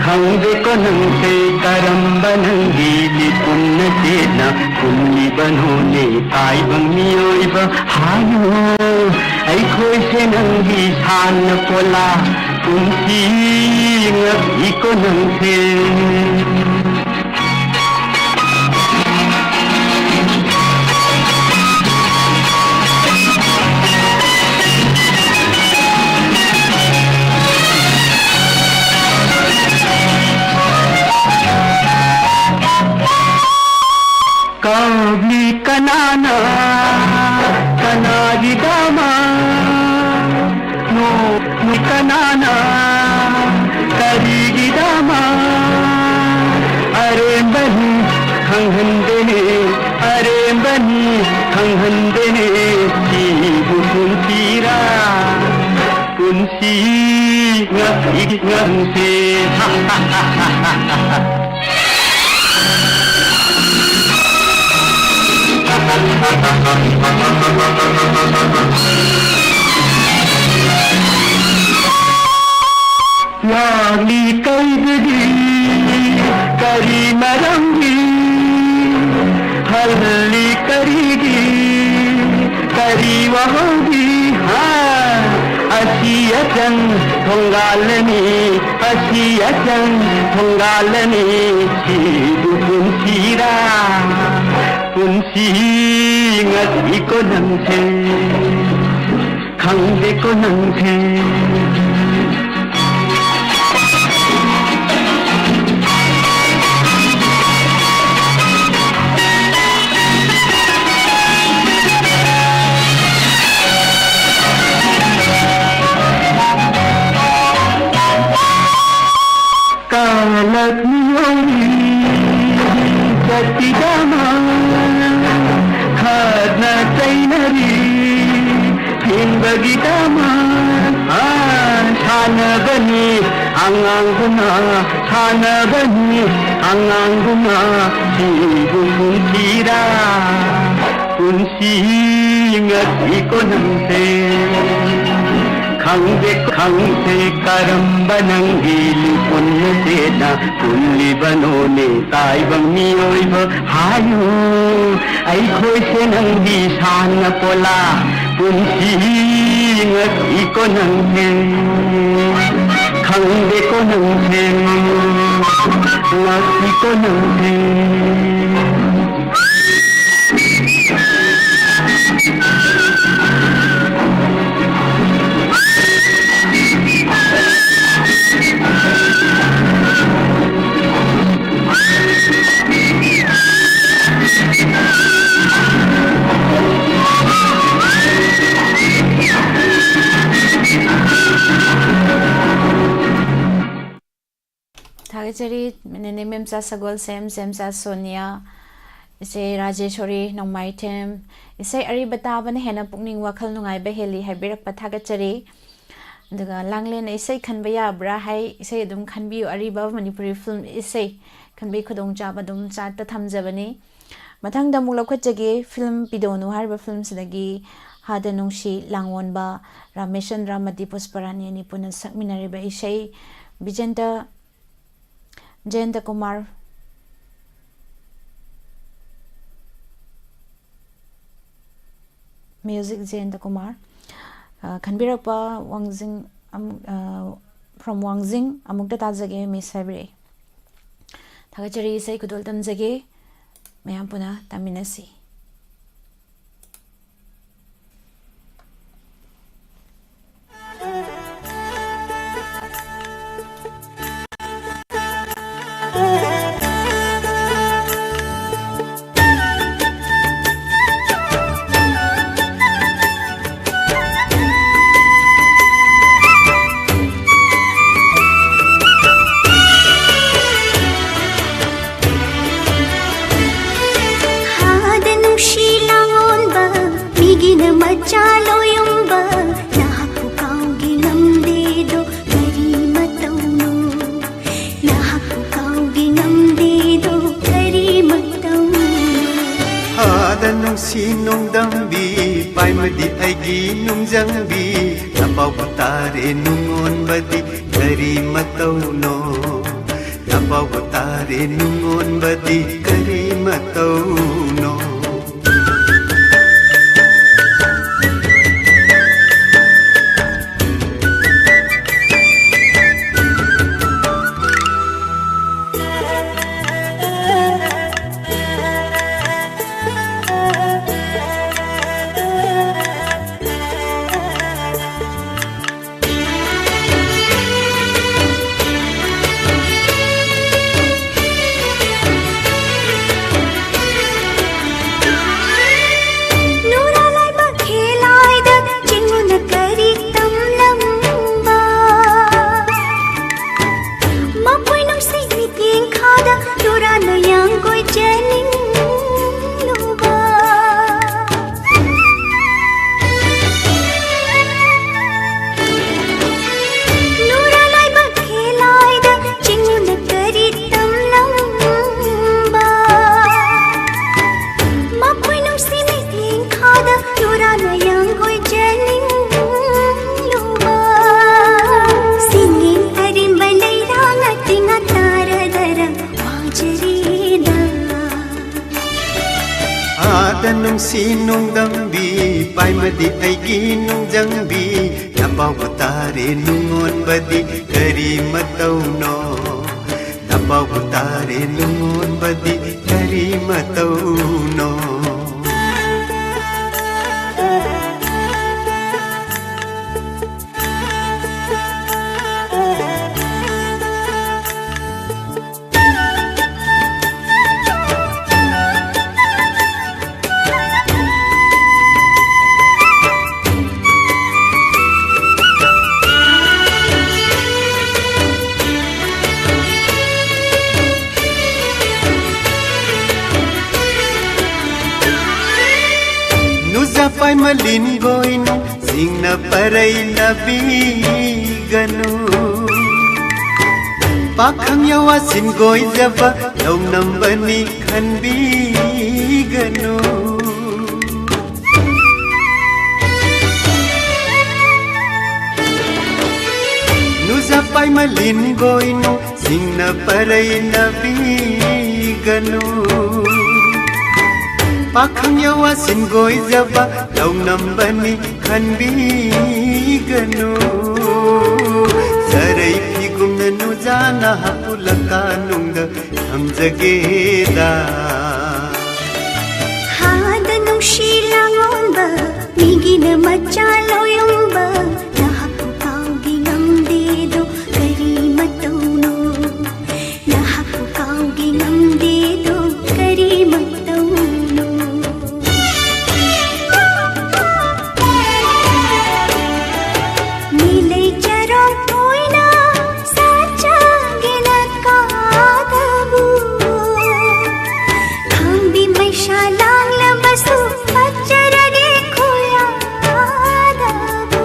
ꯈꯪꯗꯦꯀꯣ ꯅꯪꯁꯦ ꯀꯔꯝꯕ ꯅꯪꯒꯤ ꯃꯤꯀꯨꯞꯅ ꯆꯦꯠꯅ ꯍꯨꯝꯂꯤꯕꯅꯣꯅꯦ ꯇꯥꯏꯕꯪ ꯃꯤꯑꯣꯏꯕ ꯍꯥꯏꯌꯨ꯫ ꯑꯩꯈꯣꯏꯁꯦ ꯅꯪꯒꯤ ꯁꯥꯟꯅ ꯄꯣꯂꯥ ꯄꯨꯟꯁꯤ ꯉꯛꯏꯀꯣ ꯅꯪꯁꯦ꯫ ꯀꯥꯎꯂꯤ ꯀꯅꯥꯅ ꯀꯅꯥꯒꯤꯗꯃꯛ? ꯅꯣꯛꯂꯤ ꯀꯅꯥꯅ ꯀꯔꯤꯒꯤꯗꯃꯛ? ꯑꯔꯦꯝꯕꯅꯤ ꯈꯪꯍꯟꯗꯦꯅꯦ, ꯑꯔꯦꯝꯕꯅꯤ ꯈꯪꯍꯟꯗꯦꯅꯦ, ꯁꯤꯕꯨ ꯄꯨꯟꯁꯤꯔꯥ? ꯄꯨꯟꯁꯤ ꯉꯛꯏ ꯉꯛꯁꯦ꯫ ꯂꯥꯛꯂꯤ ꯀꯩꯗꯒꯤ ꯀꯔꯤ ꯃꯔꯝꯒꯤ? ꯍꯜꯂꯤ ꯀꯔꯤꯒꯤ? ꯀꯔꯤ ꯋꯥꯍꯧꯒꯤ? ꯍꯥ? ꯑꯁꯤ ꯑꯆꯪ ꯊꯣꯡꯒꯥꯜꯂꯅꯤ, ꯑꯁꯤ ꯑꯆꯪ ꯊꯣꯡꯒꯥꯜꯂꯅꯤ, ꯁꯤꯕꯨ ꯄꯨꯟꯁꯤꯔꯥ? ꯄꯨꯟꯁꯤ ꯉꯛꯏꯀꯣ ꯅꯪꯁꯦ, ꯈꯪꯗꯦꯀꯣ ꯅꯪꯁꯦ꯫ ꯀꯥꯂꯛ ꯃꯤꯑꯣꯏ ꯆꯠꯄꯤꯗꯃꯛ ꯈꯠꯅ ꯆꯩꯅꯔꯤ꯫ ꯍꯤꯡꯕꯒꯤꯗꯃꯛ, ꯑꯥ, ꯁꯥꯟꯅꯕꯅꯤ ꯑꯉꯥꯡꯒꯨꯝꯅ, ꯁꯥꯟꯅꯕꯅꯤ ꯑꯉꯥꯡꯒꯨꯝꯅ, ꯁꯤꯕꯨ ꯄꯨꯟꯁꯤꯔꯥ? ꯄꯨꯟꯁꯤ ꯉꯛꯏꯀꯣ ꯅꯪꯁꯦ꯫ ꯈꯪꯗꯦ, ꯈꯪꯗꯦ ꯀꯔꯝꯕ ꯅꯪꯒꯤ ꯂꯤꯄꯨꯟ ꯑꯁꯤꯅ ꯄꯨꯜꯂꯤꯕꯅꯣꯅꯦ, ꯇꯥꯏꯕꯪ ꯃꯤꯑꯣꯏꯕ ꯍꯥꯏꯌꯨ꯫ ꯑꯩꯈꯣꯏꯁꯦ ꯅꯪꯒꯤ ꯁꯥꯟꯅꯄꯣꯂꯥ, ꯄꯨꯟꯁꯤ ꯉꯛꯏꯀꯣ ꯅꯪꯁꯦ꯫ ꯈꯪꯗꯦꯀꯣ ꯅꯪꯁꯦ, ꯂꯥꯛꯁꯤꯀꯣ ꯅꯪꯁꯦ꯫ ꯊꯥꯒꯠꯆꯔꯤ꯫ ꯅꯦꯅꯦ ꯃꯦꯝꯆꯥ ꯁꯒꯣꯜꯁꯦꯝ, ꯁꯦꯝꯆꯥ ꯁꯣꯅꯤꯌꯥ, ꯏꯆꯦ ꯔꯥꯖꯦꯁꯣꯔꯤ ꯅꯣꯡꯃꯥꯏꯊꯦꯝ꯫ ꯏꯁꯩ ꯑꯔꯤꯕ ꯇꯥꯕꯅ ꯍꯦꯟꯅ ꯄꯨꯛꯅꯤꯡ ꯋꯥꯈꯜ ꯅꯨꯡꯉꯥꯏꯕ ꯍꯦꯜꯂꯤ ꯍꯥꯏꯕꯤꯔꯛꯄ ꯊꯥꯒꯠꯆꯔꯤ꯫ ꯑꯗꯨꯒ ꯂꯥꯡꯂꯦꯟꯅ ꯏꯁꯩ ꯈꯟꯕ ꯌꯥꯕ꯭ꯔꯥ ꯍꯥꯏ, ꯏꯁꯩ ꯑꯗꯨꯝ ꯈꯟꯕꯤꯌꯨ, ꯑꯔꯤꯕ ꯃꯅꯤꯄꯨꯔꯤ ꯐꯤꯂꯝ ꯏꯁꯩ ꯈꯟꯕꯒꯤ ꯈꯨꯗꯣꯡꯆꯥꯕ ꯑꯗꯨꯝ ꯆꯥꯠꯇ ꯊꯝꯖꯕꯅꯤ꯫ ꯃꯊꯪꯗ ꯑꯃꯨꯛ ꯂꯧꯈꯠꯆꯒꯦ, ꯐꯤꯂꯝ ꯄꯤꯗꯣꯅꯨ ꯍꯥꯏꯔꯤꯕ ꯐꯤꯂꯝꯁꯤꯗꯒꯤ ꯍꯥꯗ ꯅꯨꯡꯁꯤ ꯂꯥꯡꯑꯣꯟꯕ, ꯔꯥꯃꯦꯁꯟꯗ꯭ꯔ ꯑꯃꯗꯤ ꯄꯨꯁꯄꯔꯥꯅꯤ ꯑꯅꯤ ꯄꯨꯟꯅ ꯁꯛꯃꯤꯟꯅꯔꯤꯕ ꯏꯁꯩ, ꯕꯤꯖꯦꯟꯗ, ꯖꯌꯟꯇ ꯀꯨꯃꯥꯔ, ꯃ꯭ꯌꯨꯖꯤꯛ ꯖꯌꯟꯇ ꯀꯨꯃꯥꯔ꯫ ꯑ, ꯈꯟꯕꯤꯔꯛꯄ ꯋꯥꯡꯖꯤꯡ, ꯑꯃꯨꯛ, ꯑ, from ꯋꯥꯡꯖꯤꯡ ꯑꯃꯨꯛꯇ ꯇꯥꯖꯒꯦ ꯃꯤꯁ ꯍꯥꯏꯕꯤꯔꯛꯏ꯫ ꯊꯥꯒꯠꯆꯔꯤ, ꯏꯁꯩ ꯈꯨꯗꯣꯜ ꯇꯝꯖꯒꯦ, ꯃꯌꯥꯝ ꯄꯨꯟꯅ ꯇꯥꯃꯤꯟꯅꯁꯤ꯫ ꯍꯥꯗ ꯅꯨꯡꯁꯤ ꯂꯥꯡꯑꯣꯟꯕ, ꯃꯤꯒꯤꯅ ꯃꯆꯥ ꯂꯣꯌꯨꯝꯕ, ꯅꯍꯥꯛꯄꯨ ꯀꯥꯎꯒꯦ ꯉꯝꯗꯦꯗꯣ ꯀꯔꯤ ꯃꯇꯧꯅꯣ? ꯅꯍꯥꯛꯄꯨ ꯀꯥꯎꯒꯦ ꯉꯝꯗꯦꯗꯣ ꯀꯔꯤ ꯃꯇꯧꯅꯣ? ꯍꯥꯗ ꯅꯨꯡꯁꯤ ꯅꯣꯡꯗꯝꯕꯤ, ꯄꯥꯏꯃꯗꯤ ꯑꯩꯒꯤ ꯅꯨꯡꯖꯪꯕꯤ, ꯅꯄꯥꯎꯕ ꯇꯥꯔꯦ ꯅꯨꯡꯉꯣꯟꯕꯗꯤ ꯀꯔꯤ ꯃꯇꯧꯅꯣ? ꯅꯄꯥꯎꯕ ꯇꯥꯔꯦ ꯅꯨꯡꯉꯣꯟꯕꯗꯤ ꯀꯔꯤ ꯃꯇꯧꯅꯣ? ꯁꯤ ꯅꯨꯡꯗꯝꯕꯤ ꯄꯥꯏꯃꯗꯤ ꯑꯩꯒꯤ ꯅꯨꯡꯖꯪꯕꯤ, ꯅꯄꯥꯎꯕ ꯇꯥꯔꯦ ꯅꯨꯡꯉꯣꯟꯕꯗꯤ ꯀꯔꯤ ꯃꯇꯧꯅꯣ? ꯅꯄꯥꯎꯕ ꯇꯥꯔꯦ ꯅꯨꯡꯉꯣꯟꯕꯗꯤ ꯀꯔꯤ ꯃꯇꯧꯅꯣ? ꯅꯨꯖꯥ ꯄꯥꯏꯃ ꯂꯤꯟꯒꯣꯏꯅꯨ ꯁꯤꯡꯅ ꯄꯔꯩ ꯅꯕꯤꯒꯅꯨ꯫ ꯄꯥꯈꯪ ꯌꯥꯋꯥ ꯁꯤꯟꯒꯣꯏꯖꯕ ꯂꯧꯅꯝꯕꯅꯤ ꯈꯟꯕꯤꯒꯅꯨ꯫ ꯅꯨꯖꯥ ꯄꯥꯏꯃ ꯂꯤꯟꯒꯣꯏꯅꯨ ꯁꯤꯡꯅ ꯄꯔꯩ ꯅꯕꯤꯒꯅꯨ꯫ ꯄꯥꯈꯪ ꯌꯥꯋꯥ ꯁꯤꯟꯒꯣꯏꯖꯕ ꯂꯧꯅꯝꯕꯅꯤ ꯈꯟꯕꯤꯒꯅꯨ꯫ ꯁꯔꯩ ꯐꯤꯒꯨꯝꯅ ꯅꯨꯖꯥꯅ ꯍꯥꯄꯨꯂꯀꯥ ꯅꯨꯡꯗ ꯊꯝꯖꯒꯦꯗ꯫ ꯍꯥꯗ ꯅꯨꯡꯁꯤ ꯂꯥꯡꯂꯣꯟꯕ, ꯃꯤꯒꯤꯅ ꯃꯆꯥ ꯂꯧꯌꯨꯝꯕ, ꯅꯍꯥꯛꯄꯨ ꯀꯥꯎꯒꯦ ꯉꯝꯗꯦꯗꯣ ꯀꯔꯤ ꯃꯇꯧꯅꯣ? ꯅꯍꯥꯛꯄꯨ ꯀꯥꯎꯒꯦ ꯉꯝꯗꯦꯗꯣ ꯀꯔꯤ ꯃꯇꯧꯅꯣ? ꯃꯤꯂꯩ ꯆꯔꯣꯡ ꯑꯣꯏꯅ ꯁꯥꯠꯆꯒꯦꯅ ꯀꯥꯗꯕꯨ, ꯈꯥꯝꯕꯤ ꯃꯩꯁꯥ ꯂꯥꯡꯂꯕꯁꯨ ꯐꯠꯆꯔꯒꯦ ꯈꯨꯌꯥꯗꯕꯨ꯫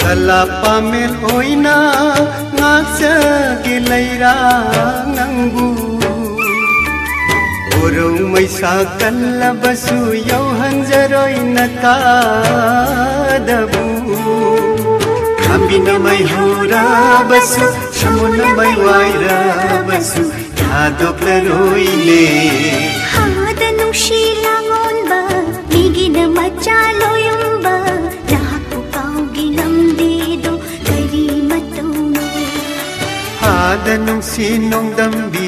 ꯀꯂꯥ ꯄꯥꯃꯦꯜ ꯑꯣꯏꯅ ꯉꯥꯛꯆꯒꯦ ꯂꯩꯔꯥꯡ ꯅꯪꯕꯨ꯫ ꯎꯔꯧ ꯃꯩꯁꯥ ꯀꯜꯂꯕꯁꯨ ꯌꯧꯍꯟꯖꯔꯣꯏ ꯅꯀꯥꯗꯕꯨ꯫ ꯈꯥꯝꯕꯤꯅ ꯃꯩ ꯍꯧꯔꯕꯁꯨ, ꯁꯥꯃꯨꯅ ꯃꯩ ꯋꯥꯏꯔꯕꯁꯨ, ꯊꯥꯗꯣꯛꯂꯔꯣꯏꯅꯦ꯫ ꯍꯥꯗ ꯅꯨꯡꯁꯤ ꯂꯥꯡ ꯃꯆꯥ ꯂꯣꯌꯨꯝꯕ ꯅꯍꯥꯛꯄꯨ ꯀꯥꯎꯒꯦ ꯉꯝꯗꯦꯗꯣ ꯀꯔꯤ ꯃꯇꯧꯅꯣ? ꯐꯥꯗ ꯅꯨꯡꯁꯤ ꯅꯣꯡꯗꯝꯕꯤ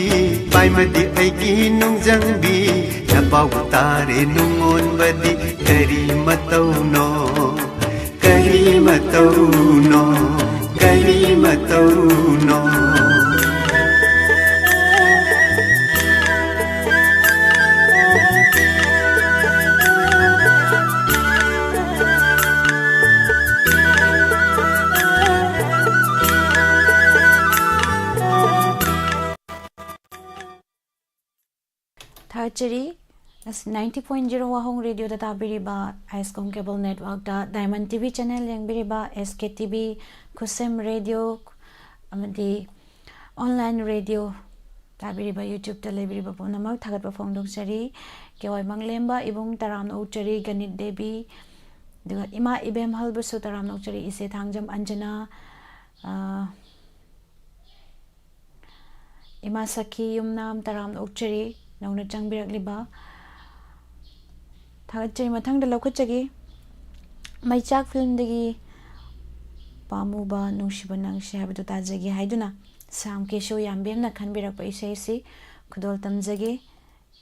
ꯄꯥꯏꯃꯗꯤ ꯑꯩꯒꯤ ꯅꯨꯡꯖꯪꯕꯤ ꯅꯄꯥꯎ ꯇꯥꯔꯦ ꯅꯨꯡꯉꯣꯟꯕꯗꯤ ꯀꯔꯤ ꯃꯇꯧꯅꯣ? ꯀꯔꯤ ꯃꯇꯧꯅꯣ? ꯀꯔꯤ ꯃꯇꯧꯅꯣ? ꯊꯥꯒꯠꯆꯔꯤ꯫ ꯑꯁ, ninety point zero ꯋꯥꯍꯣꯡ ꯔꯦꯗꯤꯑꯣꯗ ꯇꯥꯕꯤꯔꯤꯕ, ꯑꯥꯏꯁꯀꯣꯝ ꯀꯦꯕꯜ ꯅꯦꯠꯋꯥꯔꯛꯇ ꯗꯥꯏꯃꯟ ꯇꯤ ꯚꯤ ꯆꯦꯅꯦꯜ ꯌꯦꯡꯕꯤꯔꯤꯕ, ꯑꯦꯁ ꯀꯦ ꯇꯤ ꯚꯤ, ꯈꯨꯠꯁꯦꯝ ꯔꯦꯗꯤꯑꯣ ꯑꯃꯗꯤ ꯑꯣꯟꯂꯥꯏꯟ ꯔꯦꯗꯤꯑꯣ ꯇꯥꯕꯤꯔꯤꯕ, ꯌꯨꯇ꯭ꯌꯨꯕꯇ ꯂꯩꯕꯤꯔꯤꯕ ꯄꯨꯝꯅꯃꯛ ꯊꯥꯒꯠꯄ ꯐꯣꯡꯗꯣꯛꯆꯔꯤ꯫ ꯀꯦ ꯋꯥꯏ ꯃꯪꯂꯦꯝꯕ ꯏꯕꯨꯡ ꯇꯔꯥꯝꯅ ꯑꯣꯛꯆꯔꯤ, ꯒꯅꯤꯠ ꯗꯦꯕꯤ, ꯑꯗꯨꯒ ꯏꯃꯥ ꯏꯕꯦꯝꯍꯜꯕꯨꯁꯨ ꯇꯔꯥꯝꯅ ꯑꯣꯛꯆꯔꯤ, ꯏꯆꯦ ꯊꯥꯡꯖꯝ ꯑꯟꯖꯅꯥ, ꯑ, ꯏꯃꯥ ꯁꯈꯤ ꯌꯨꯝꯅꯥꯝ ꯇꯔꯥꯝꯅ ꯑꯣꯛꯆꯔꯤ, ꯅꯧꯅ ꯆꯪꯕꯤꯔꯛꯂꯤꯕ꯫ ꯊꯥꯒꯠꯆꯔꯤ꯫ ꯃꯊꯪꯗ ꯂꯧꯈꯠꯆꯒꯦ꯫ ꯃꯩꯆꯥꯛ ꯐꯤꯂꯝꯗꯒꯤ ꯄꯥꯝꯃꯨꯕ ꯅꯨꯡꯁꯤꯕ ꯅꯪꯁꯦ ꯍꯥꯏꯕꯗꯨ ꯇꯥꯖꯒꯦ ꯍꯥꯏꯗꯨꯅ ꯁ꯭ꯌꯥꯝ ꯀꯦꯁꯣ ꯌꯥꯝꯕꯦꯝꯅ ꯈꯟꯕꯤꯔꯛꯄ ꯏꯁꯩꯁꯤ ꯈꯨꯗꯣꯜ ꯇꯝꯖꯒꯦ꯫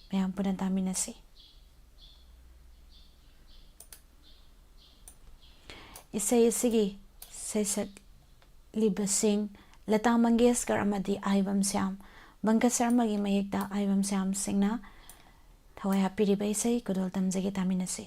ꯃꯌꯥꯝ ꯄꯨꯟꯅ ꯇꯥꯃꯤꯟꯅꯁꯤ꯫ ꯏꯁꯩ ꯑꯁꯤꯒꯤ ꯁꯩꯁꯛꯂꯤꯕꯁꯤꯡ ꯂꯇꯥ ꯃꯪꯒꯦꯁꯀꯔ ꯑꯃꯗꯤ ꯑꯥꯏꯕꯝ ꯁ꯭ꯌꯥꯝ꯫ ꯕꯪꯀꯖ ꯁꯔꯃꯒꯤ ꯃꯌꯦꯛꯇ ꯑꯥꯏꯕꯝ ꯁ꯭ꯌꯥꯝ ꯁꯤꯡꯅ ꯊꯋꯥꯏ ꯍꯥꯞꯄꯤꯔꯤꯕ ꯏꯁꯩ ꯈꯨꯗꯣꯜ ꯇꯝꯖꯒꯦ, ꯇꯥꯃꯤꯟꯅꯁꯤ꯫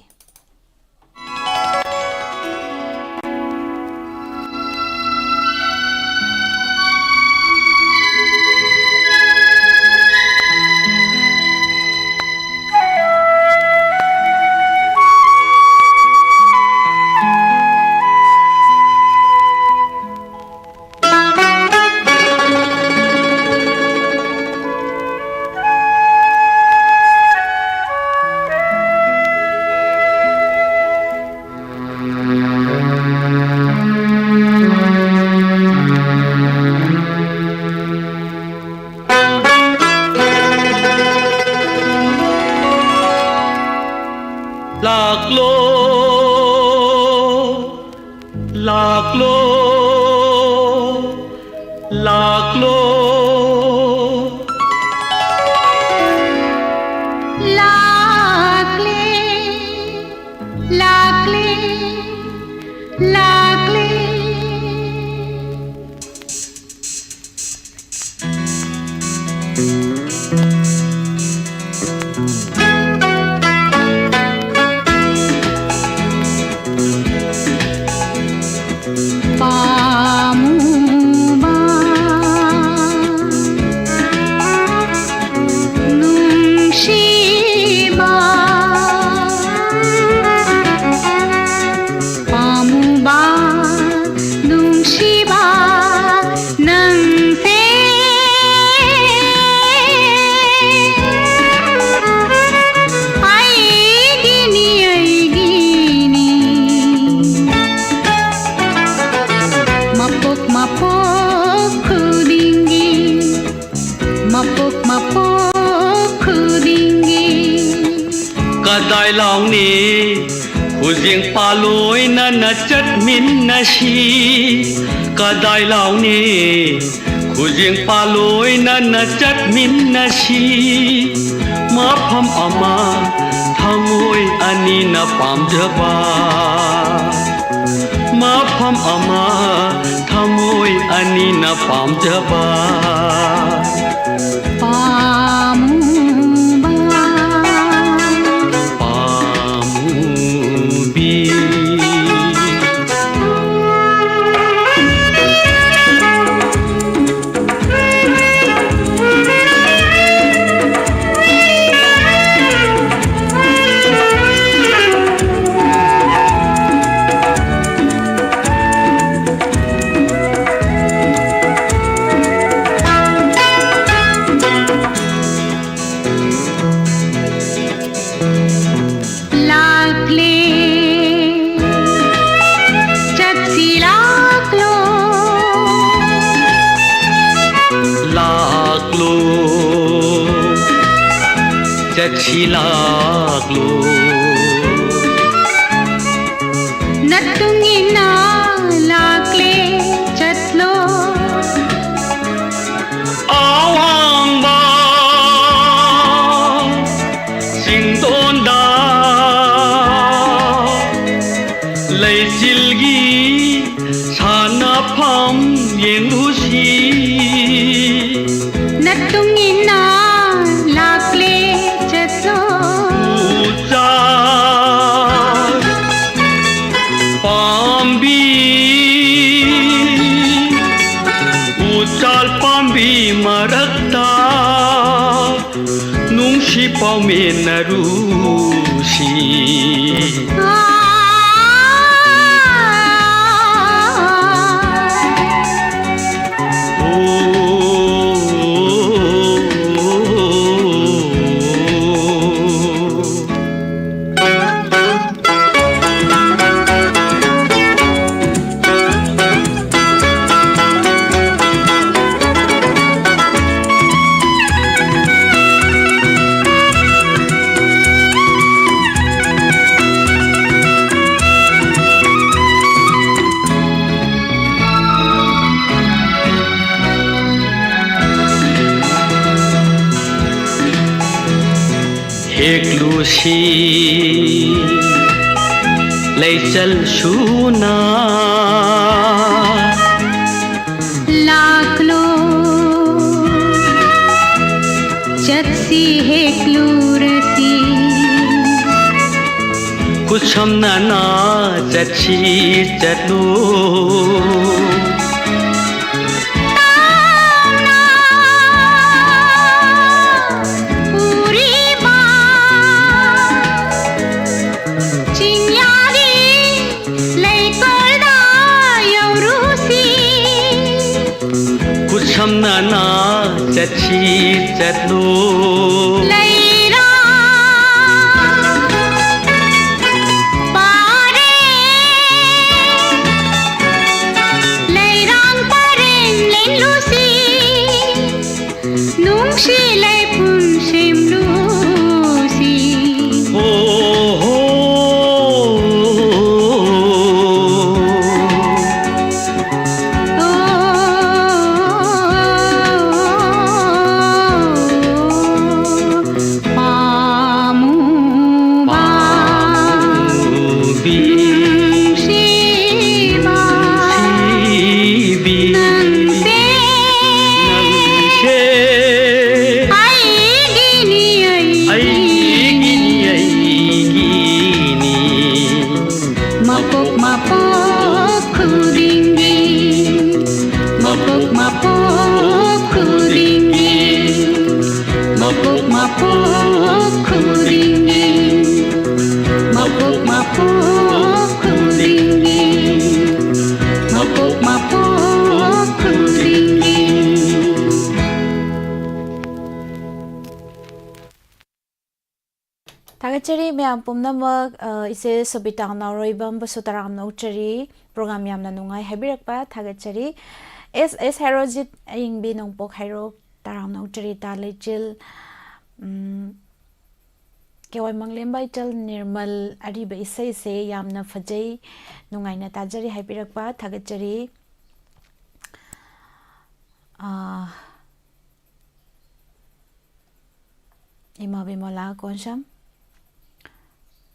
ꯂꯥꯛꯂꯣ, ꯂꯥꯛꯂꯣ꯫ ꯂꯥꯛꯂꯦ, ꯂꯥꯛꯂꯦ, ꯂꯥꯛꯂꯦ꯫ ꯄꯥꯝꯃꯨꯕ, ꯅꯨꯡꯁꯤꯕ, ꯄꯥꯝꯃꯨꯕ, ꯅꯨꯡꯁꯤꯕ, ꯅꯪꯁꯦ ꯑꯩꯒꯤꯅꯤ, ꯑꯩꯒꯤꯅꯤ꯫ ꯃꯄꯣꯛ ꯃꯄꯣꯛ ꯈꯨꯗꯤꯡꯒꯤ, ꯃꯄꯣꯛ ꯃꯄꯣꯛ ꯈꯨꯗꯤꯡꯒꯤ꯫ ꯀꯗꯥꯏ ꯂꯥꯎꯅꯤ ꯈꯨꯖꯦꯡ ꯄꯥꯜꯂꯣꯏꯅꯅ ꯆꯠꯃꯤꯟꯅꯁꯤ? ꯀꯗꯥꯏ ꯂꯥꯎꯅꯤ ꯈꯨꯖꯦꯡ ꯄꯥꯜꯂꯣꯏꯅꯅ ꯆꯠꯃꯤꯟꯅꯁꯤ? ꯃꯐꯝ ꯑꯃ ꯊꯃꯣꯏ ꯑꯅꯤꯅ ꯄꯥꯝꯖꯕ, ꯃꯐꯝ ꯑꯃ ꯊꯃꯣꯏ ꯑꯅꯤꯅ ꯄꯥꯝꯖꯕ꯫ ꯄꯥꯝꯃꯨꯕ, ꯄꯥꯝꯃꯨꯕꯤ꯫ ꯂꯥꯛꯂꯦ, ꯆꯠꯁꯤ ꯂꯥꯛꯂꯣ꯫ ꯂꯥꯛꯂꯣ, ꯆꯠꯁꯤ ꯂꯥꯛꯂꯣ꯫ ꯅꯠꯇꯨꯡ ꯏꯟꯅ ꯄꯥꯎꯃꯤꯟꯅꯔꯨꯁꯤ꯫ ꯍꯦꯛꯂꯨꯁꯤ ꯂꯩꯆꯜ ꯁꯨꯅ꯫ ꯂꯥꯛꯂꯣ, ꯆꯠꯁꯤ ꯍꯦꯛꯂꯨꯔꯁꯤ꯫ ꯈꯨꯠꯁꯝꯅꯅ ꯆꯠꯁꯤ ꯆꯠꯂꯨ꯫ ꯇꯥꯝꯅ ꯎꯔꯤꯕ ꯆꯤꯡꯌꯥꯔꯤ ꯂꯩꯀꯣꯜꯗ ꯌꯧꯔꯨꯁꯤ꯫ ꯈꯨꯠꯁꯝꯅꯅ ꯆꯠꯁꯤ ꯆꯠꯂꯨ꯫ ꯂꯩꯔꯥ ꯄꯥꯔꯦ, ꯂꯩꯔꯥꯡ ꯄꯔꯦꯡ ꯂꯦꯡꯂꯨꯁꯤ꯫ ꯅꯨꯡꯁꯤ ꯂꯩꯄꯨꯟ ꯁꯦꯝꯂꯨꯁꯤ꯫ ꯍꯣ, ꯍꯣ꯫ ꯑꯣ, ꯄꯥꯝꯃꯨꯕ ꯄꯥꯝꯃꯨꯕꯤ ꯅꯨꯡꯁꯤꯕ ꯅꯨꯡꯁꯤꯕꯤ ꯅꯪꯁꯦ ꯅꯪꯁꯦ ꯊꯥꯒꯠꯆꯔꯤ ꯃꯌꯥꯝ ꯄꯨꯝꯅꯃꯛ꯫ ꯑ, ꯏꯆꯦ ꯁꯣꯕꯤꯇꯥ ꯅꯥꯎꯔꯣꯏꯕꯝꯕꯨꯁꯨ ꯇꯔꯥꯝꯅ ꯑꯣꯛꯆꯔꯤ꯫ Program ꯌꯥꯝꯅ ꯅꯨꯡꯉꯥꯏ ꯍꯥꯏꯕꯤꯔꯛꯄ ꯊꯥꯒꯠꯆꯔꯤ꯫ ꯑꯦꯁ ꯑꯦꯁ ꯍꯦꯔꯣꯖꯤꯠ ꯑꯌꯤꯡꯕꯤ ꯅꯣꯡꯄꯣꯛ ꯍꯩꯔꯣꯛ ꯇꯔꯥꯝꯅ ꯑꯣꯛꯆꯔꯤ꯫ ꯇꯥ ꯂꯩꯆꯤꯜ, ꯎꯝ, ꯀꯦ ꯋꯥꯏ ꯃꯪꯂꯦꯝꯕ, ꯏꯆꯜ ꯅꯤꯔꯃꯜ, ꯑꯔꯤꯕ ꯏꯁꯩꯁꯦ ꯌꯥꯝꯅ ꯐꯖꯩ, ꯅꯨꯡꯉꯥꯏꯅ ꯇꯥꯖꯔꯤ ꯍꯥꯏꯕꯤꯔꯛꯄ ꯊꯥꯒꯠꯆꯔꯤ꯫ ꯑꯥ, ꯏꯃꯥ ꯕꯤꯃꯣꯂꯥ ꯀꯣꯟꯁꯝ,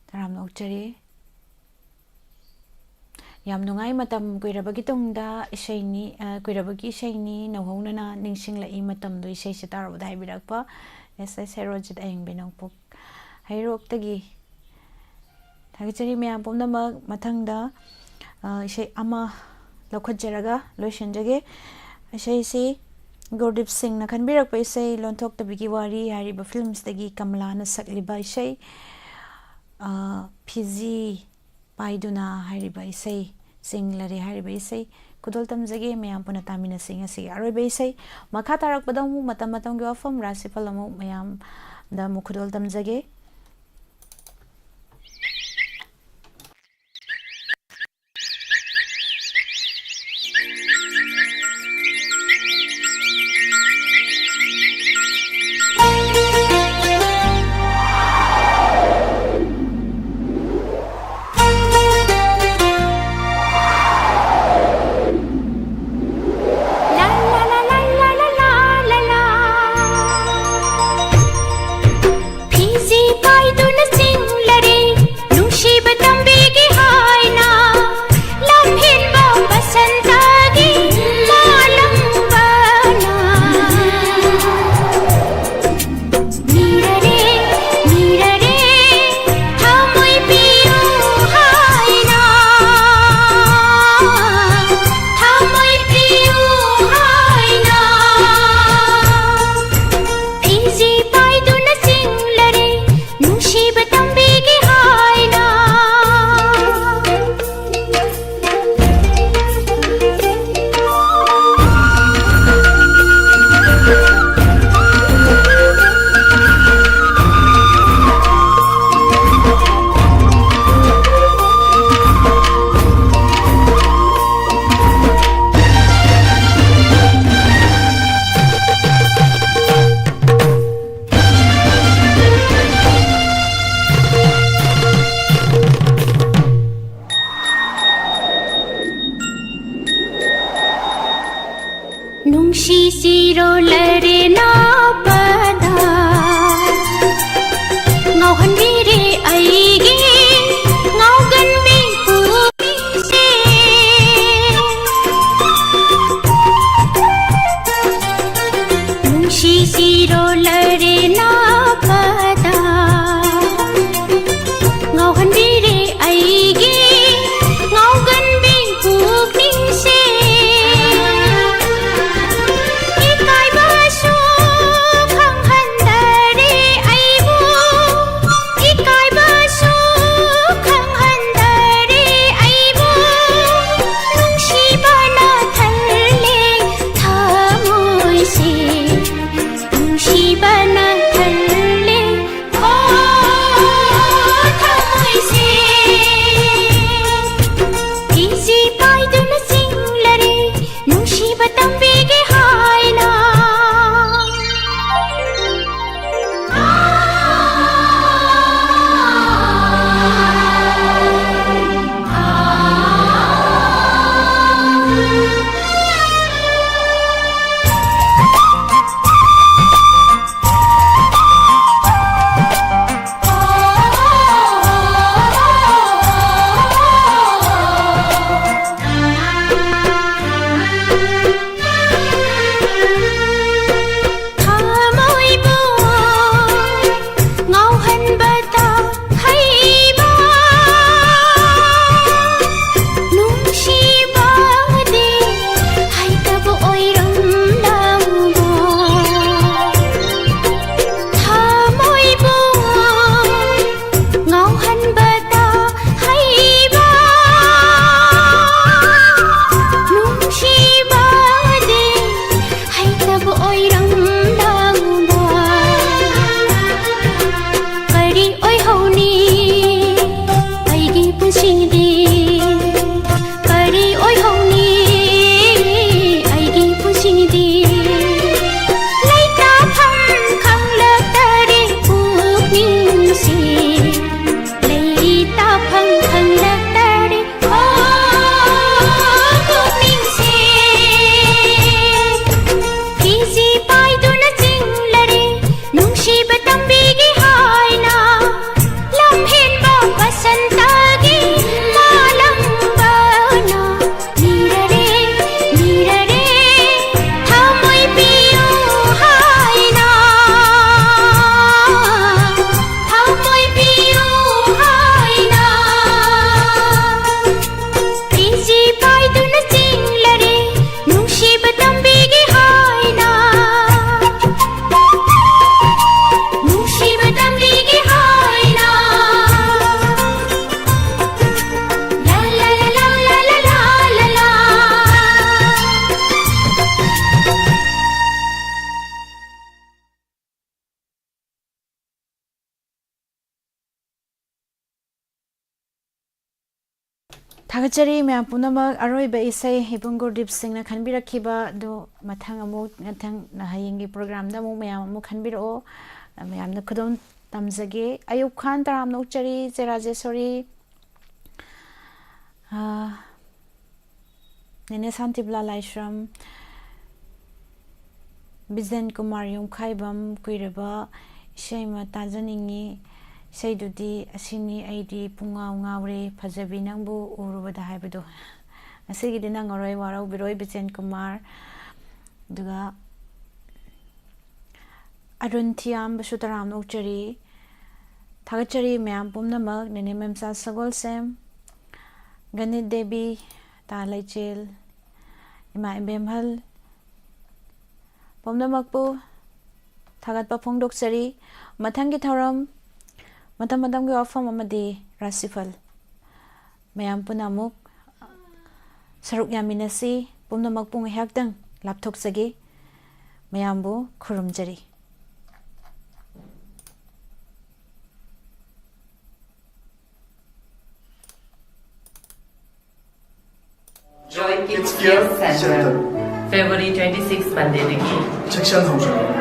ꯇꯔꯥꯝꯅ ꯑꯣꯛꯆꯔꯤ꯫ ꯌꯥꯝ ꯅꯨꯡꯉꯥꯏ, ꯃꯇꯝ ꯀꯨꯏꯔꯕꯒꯤ ꯇꯨꯡꯗ ꯏꯁꯩꯅꯤ, ꯑ, ꯀꯨꯏꯔꯕꯒꯤ ꯏꯁꯩꯅꯤ, ꯅꯧꯍꯧꯅꯅ ꯅꯤꯡꯁꯤꯡꯂꯛꯏ ꯃꯇꯝꯗꯣ ꯏꯁꯩꯁꯦ ꯇꯥꯔꯨꯕꯗ ꯍꯥꯏꯕꯤꯔꯛꯄ ꯑꯦꯁ ꯑꯦꯁ ꯍꯦꯔꯣꯖꯤꯠ ꯑꯌꯤꯡꯕꯤ ꯅꯣꯡꯄꯣꯛ ꯍꯩꯔꯣꯛꯇꯒꯤ꯫ ꯊꯥꯒꯠꯆꯔꯤ ꯃꯌꯥꯝ ꯄꯨꯝꯅꯃꯛ꯫ ꯃꯊꯪꯗ, ꯑ, ꯏꯁꯩ ꯑꯃ ꯂꯧꯈꯠꯆꯔꯒ ꯂꯣꯏꯁꯤꯟꯖꯒꯦ꯫ ꯏꯁꯩꯁꯤ ꯒꯨꯔꯗꯤꯞ ꯁꯤꯡꯅ ꯈꯟꯕꯤꯔꯛꯄ ꯏꯁꯩ ꯂꯣꯟꯊꯣꯛꯇꯕꯤꯒꯤ ꯋꯥꯔꯤ ꯍꯥꯏꯔꯤꯕ ꯐꯤꯂꯝꯁꯤꯗꯒꯤ ꯀꯃꯂꯥꯅ ꯁꯛꯂꯤꯕ ꯏꯁꯩ, ꯑ, ꯐꯤꯖꯤ ꯄꯥꯏꯗꯨꯅ ꯍꯥꯏꯔꯤꯕ ꯏꯁꯩ, ꯆꯤꯡꯂꯔꯦ ꯍꯥꯏꯔꯤꯕ ꯏꯁꯩ ꯈꯨꯗꯣꯜ ꯇꯝꯖꯒꯦ꯫ ꯃꯌꯥꯝ ꯄꯨꯟꯅ ꯇꯥꯃꯤꯟꯅꯁꯤ ꯉꯁꯤꯒꯤ ꯑꯔꯣꯏꯕ ꯏꯁꯩ꯫ ꯃꯈꯥ ꯇꯥꯔꯛꯄꯗ ꯑꯃꯨꯛ ꯃꯇꯝ ꯃꯇꯝꯒꯤ ꯋꯥꯐꯝ ꯔꯥꯁꯤꯐꯜ ꯑꯃꯨꯛ ꯃꯌꯥꯝꯗ ꯑꯃꯨꯛ ꯈꯨꯗꯣꯜ ꯇꯝꯖꯒꯦ꯫ ꯅꯨꯡꯁꯤꯁꯤꯔꯣ ꯂꯔꯦꯅꯥꯄꯗ ꯉꯥꯎꯍꯟꯕꯤꯔꯦ ꯑꯩꯒꯤ ꯉꯥꯎꯒꯟꯕꯤ ꯄꯨꯛꯅꯤꯡꯁꯦ꯫ ꯅꯨꯡꯁꯤꯁꯤꯔꯣ ꯂꯔꯦꯅꯥꯄꯗ ꯉꯥꯎꯍꯟꯕꯤꯔꯦ ꯑꯩꯒꯤ ꯉꯥꯎꯒꯟꯕꯤ ꯄꯨꯛꯅꯤꯡꯁꯦ꯫ ꯏꯀꯥꯏꯕꯁꯨ ꯊꯥꯒꯠꯆꯔꯤ ꯃꯌꯥꯝ ꯄꯨꯝꯅꯃꯛ꯫ ꯑꯔꯣꯏꯕ ꯏꯁꯩ ꯏꯕꯨꯡ ꯒꯨꯔꯗꯤꯞ ꯁꯤꯡꯅ ꯈꯟꯕꯤꯔꯛꯈꯤꯕ ꯑꯗꯨ ꯃꯊꯪ ꯑꯃꯨꯛ, ꯃꯊꯪ ꯍꯌꯦꯡꯒꯤ ꯄ꯭ꯔꯣꯒ꯭ꯔꯥꯝꯗ ꯑꯃꯨꯛ ꯃꯌꯥꯝ ꯑꯃꯨꯛ ꯈꯟꯕꯤꯔꯛꯑꯣ꯫ ꯃꯌꯥꯝꯅ ꯈꯨꯗꯣꯝ ꯇꯝꯖꯒꯦ꯫ ꯑꯌꯨꯕ ꯈꯥꯟ ꯇꯔꯥꯝꯅ ꯑꯣꯛꯆꯔꯤ, ꯆꯦ ꯔꯥꯖꯦꯁꯣꯔꯤ, ꯑꯥ, ꯅꯦꯅꯦ ꯁꯥꯟꯇꯤꯕꯂꯥ ꯂꯥꯏꯁ꯭ꯔꯝ, ꯕꯤꯖꯦꯟ ꯀꯨꯃꯥꯔ ꯌꯨꯝꯈꯥꯏꯕꯝ, ꯀꯨꯏꯔꯕ ꯏꯁꯩ ꯑꯃ ꯇꯥꯖꯅꯤꯡꯉꯤ꯫ ꯏꯁꯩꯗꯨꯗꯤ ꯑꯁꯤꯅꯤ, ꯑꯩꯗꯤ ꯄꯨꯡꯉꯥꯎ ꯉꯥꯎꯔꯦ, ꯐꯖꯕꯤ ꯅꯪꯕꯨ ꯎꯔꯨꯕꯗ ꯍꯥꯏꯕꯗꯣ꯫ ꯉꯁꯤꯒꯤꯗꯤ ꯅꯪꯉꯔꯣꯏ, ꯋꯥꯔꯧꯕꯤꯔꯣꯏ ꯕꯤꯖꯦꯟ ꯀꯨꯃꯥꯔ꯫ ꯑꯗꯨꯒ ꯑꯔꯨꯟ ꯊꯤꯌꯥꯝꯕꯁꯨ ꯇꯔꯥꯝꯅ ꯑꯣꯛꯆꯔꯤ꯫ ꯊꯥꯒꯠꯆꯔꯤ ꯃꯌꯥꯝ ꯄꯨꯝꯅꯃꯛ, ꯅꯦꯅꯦ ꯃꯦꯝꯆꯥ ꯁꯒꯣꯜꯁꯦꯝ, ꯒꯅꯤꯠ ꯗꯦꯕꯤ, ꯇꯥ ꯂꯩꯆꯦꯜ, ꯏꯃꯥ ꯏꯕꯦꯝꯍꯜ ꯄꯨꯝꯅꯃꯛꯄꯨ ꯊꯥꯒꯠꯄ ꯐꯣꯡꯗꯣꯛꯆꯔꯤ꯫ ꯃꯊꯪꯒꯤ ꯊꯧꯔꯝ, ꯃꯇꯝ ꯃꯇꯝꯒꯤ ꯋꯥꯐꯝ ꯑꯃꯗꯤ ꯔꯥꯁꯤꯐꯜ꯫ ꯃꯌꯥꯝ ꯄꯨꯟꯅ ꯑꯃꯨꯛ ꯁꯔꯨꯛ ꯌꯥꯃꯤꯟꯅꯁꯤ꯫ ꯄꯨꯝꯅꯃꯛꯄꯨ ꯉꯥꯏꯍꯥꯛꯇꯪ ꯂꯥꯞꯊꯣꯛꯆꯒꯦ꯫ ꯃꯌꯥꯝꯕꯨ ꯈꯨꯔꯨꯝꯖꯔꯤ꯫ Joy Kids Care Center, February twenty six, Monday ꯗꯒꯤ꯫ Section ꯍꯧꯖꯔꯒ꯫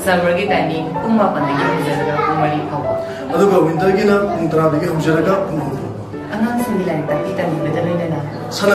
Summer ꯒꯤ timing ꯄꯨꯡ ꯃꯥꯄꯟꯗꯒꯤ ꯍꯧꯖꯔꯒ ꯄꯨꯡ ꯃꯔꯤ ꯐꯥꯎꯕ꯫ ꯑꯗꯨꯒ winter ꯒꯤꯅ ꯄꯨꯡ ꯇꯔꯥꯗꯒꯤ ꯍꯧꯖꯔꯒ ꯄꯨꯡ ꯑꯍꯨꯝ ꯐꯥꯎꯕ꯫ ꯑꯉꯥꯡꯁꯤꯡꯒꯤ ꯂꯥꯏꯔꯤꯛ ꯇꯥꯛꯄꯤ ꯇꯝꯕꯤꯕꯗ ꯂꯣꯏꯅꯅ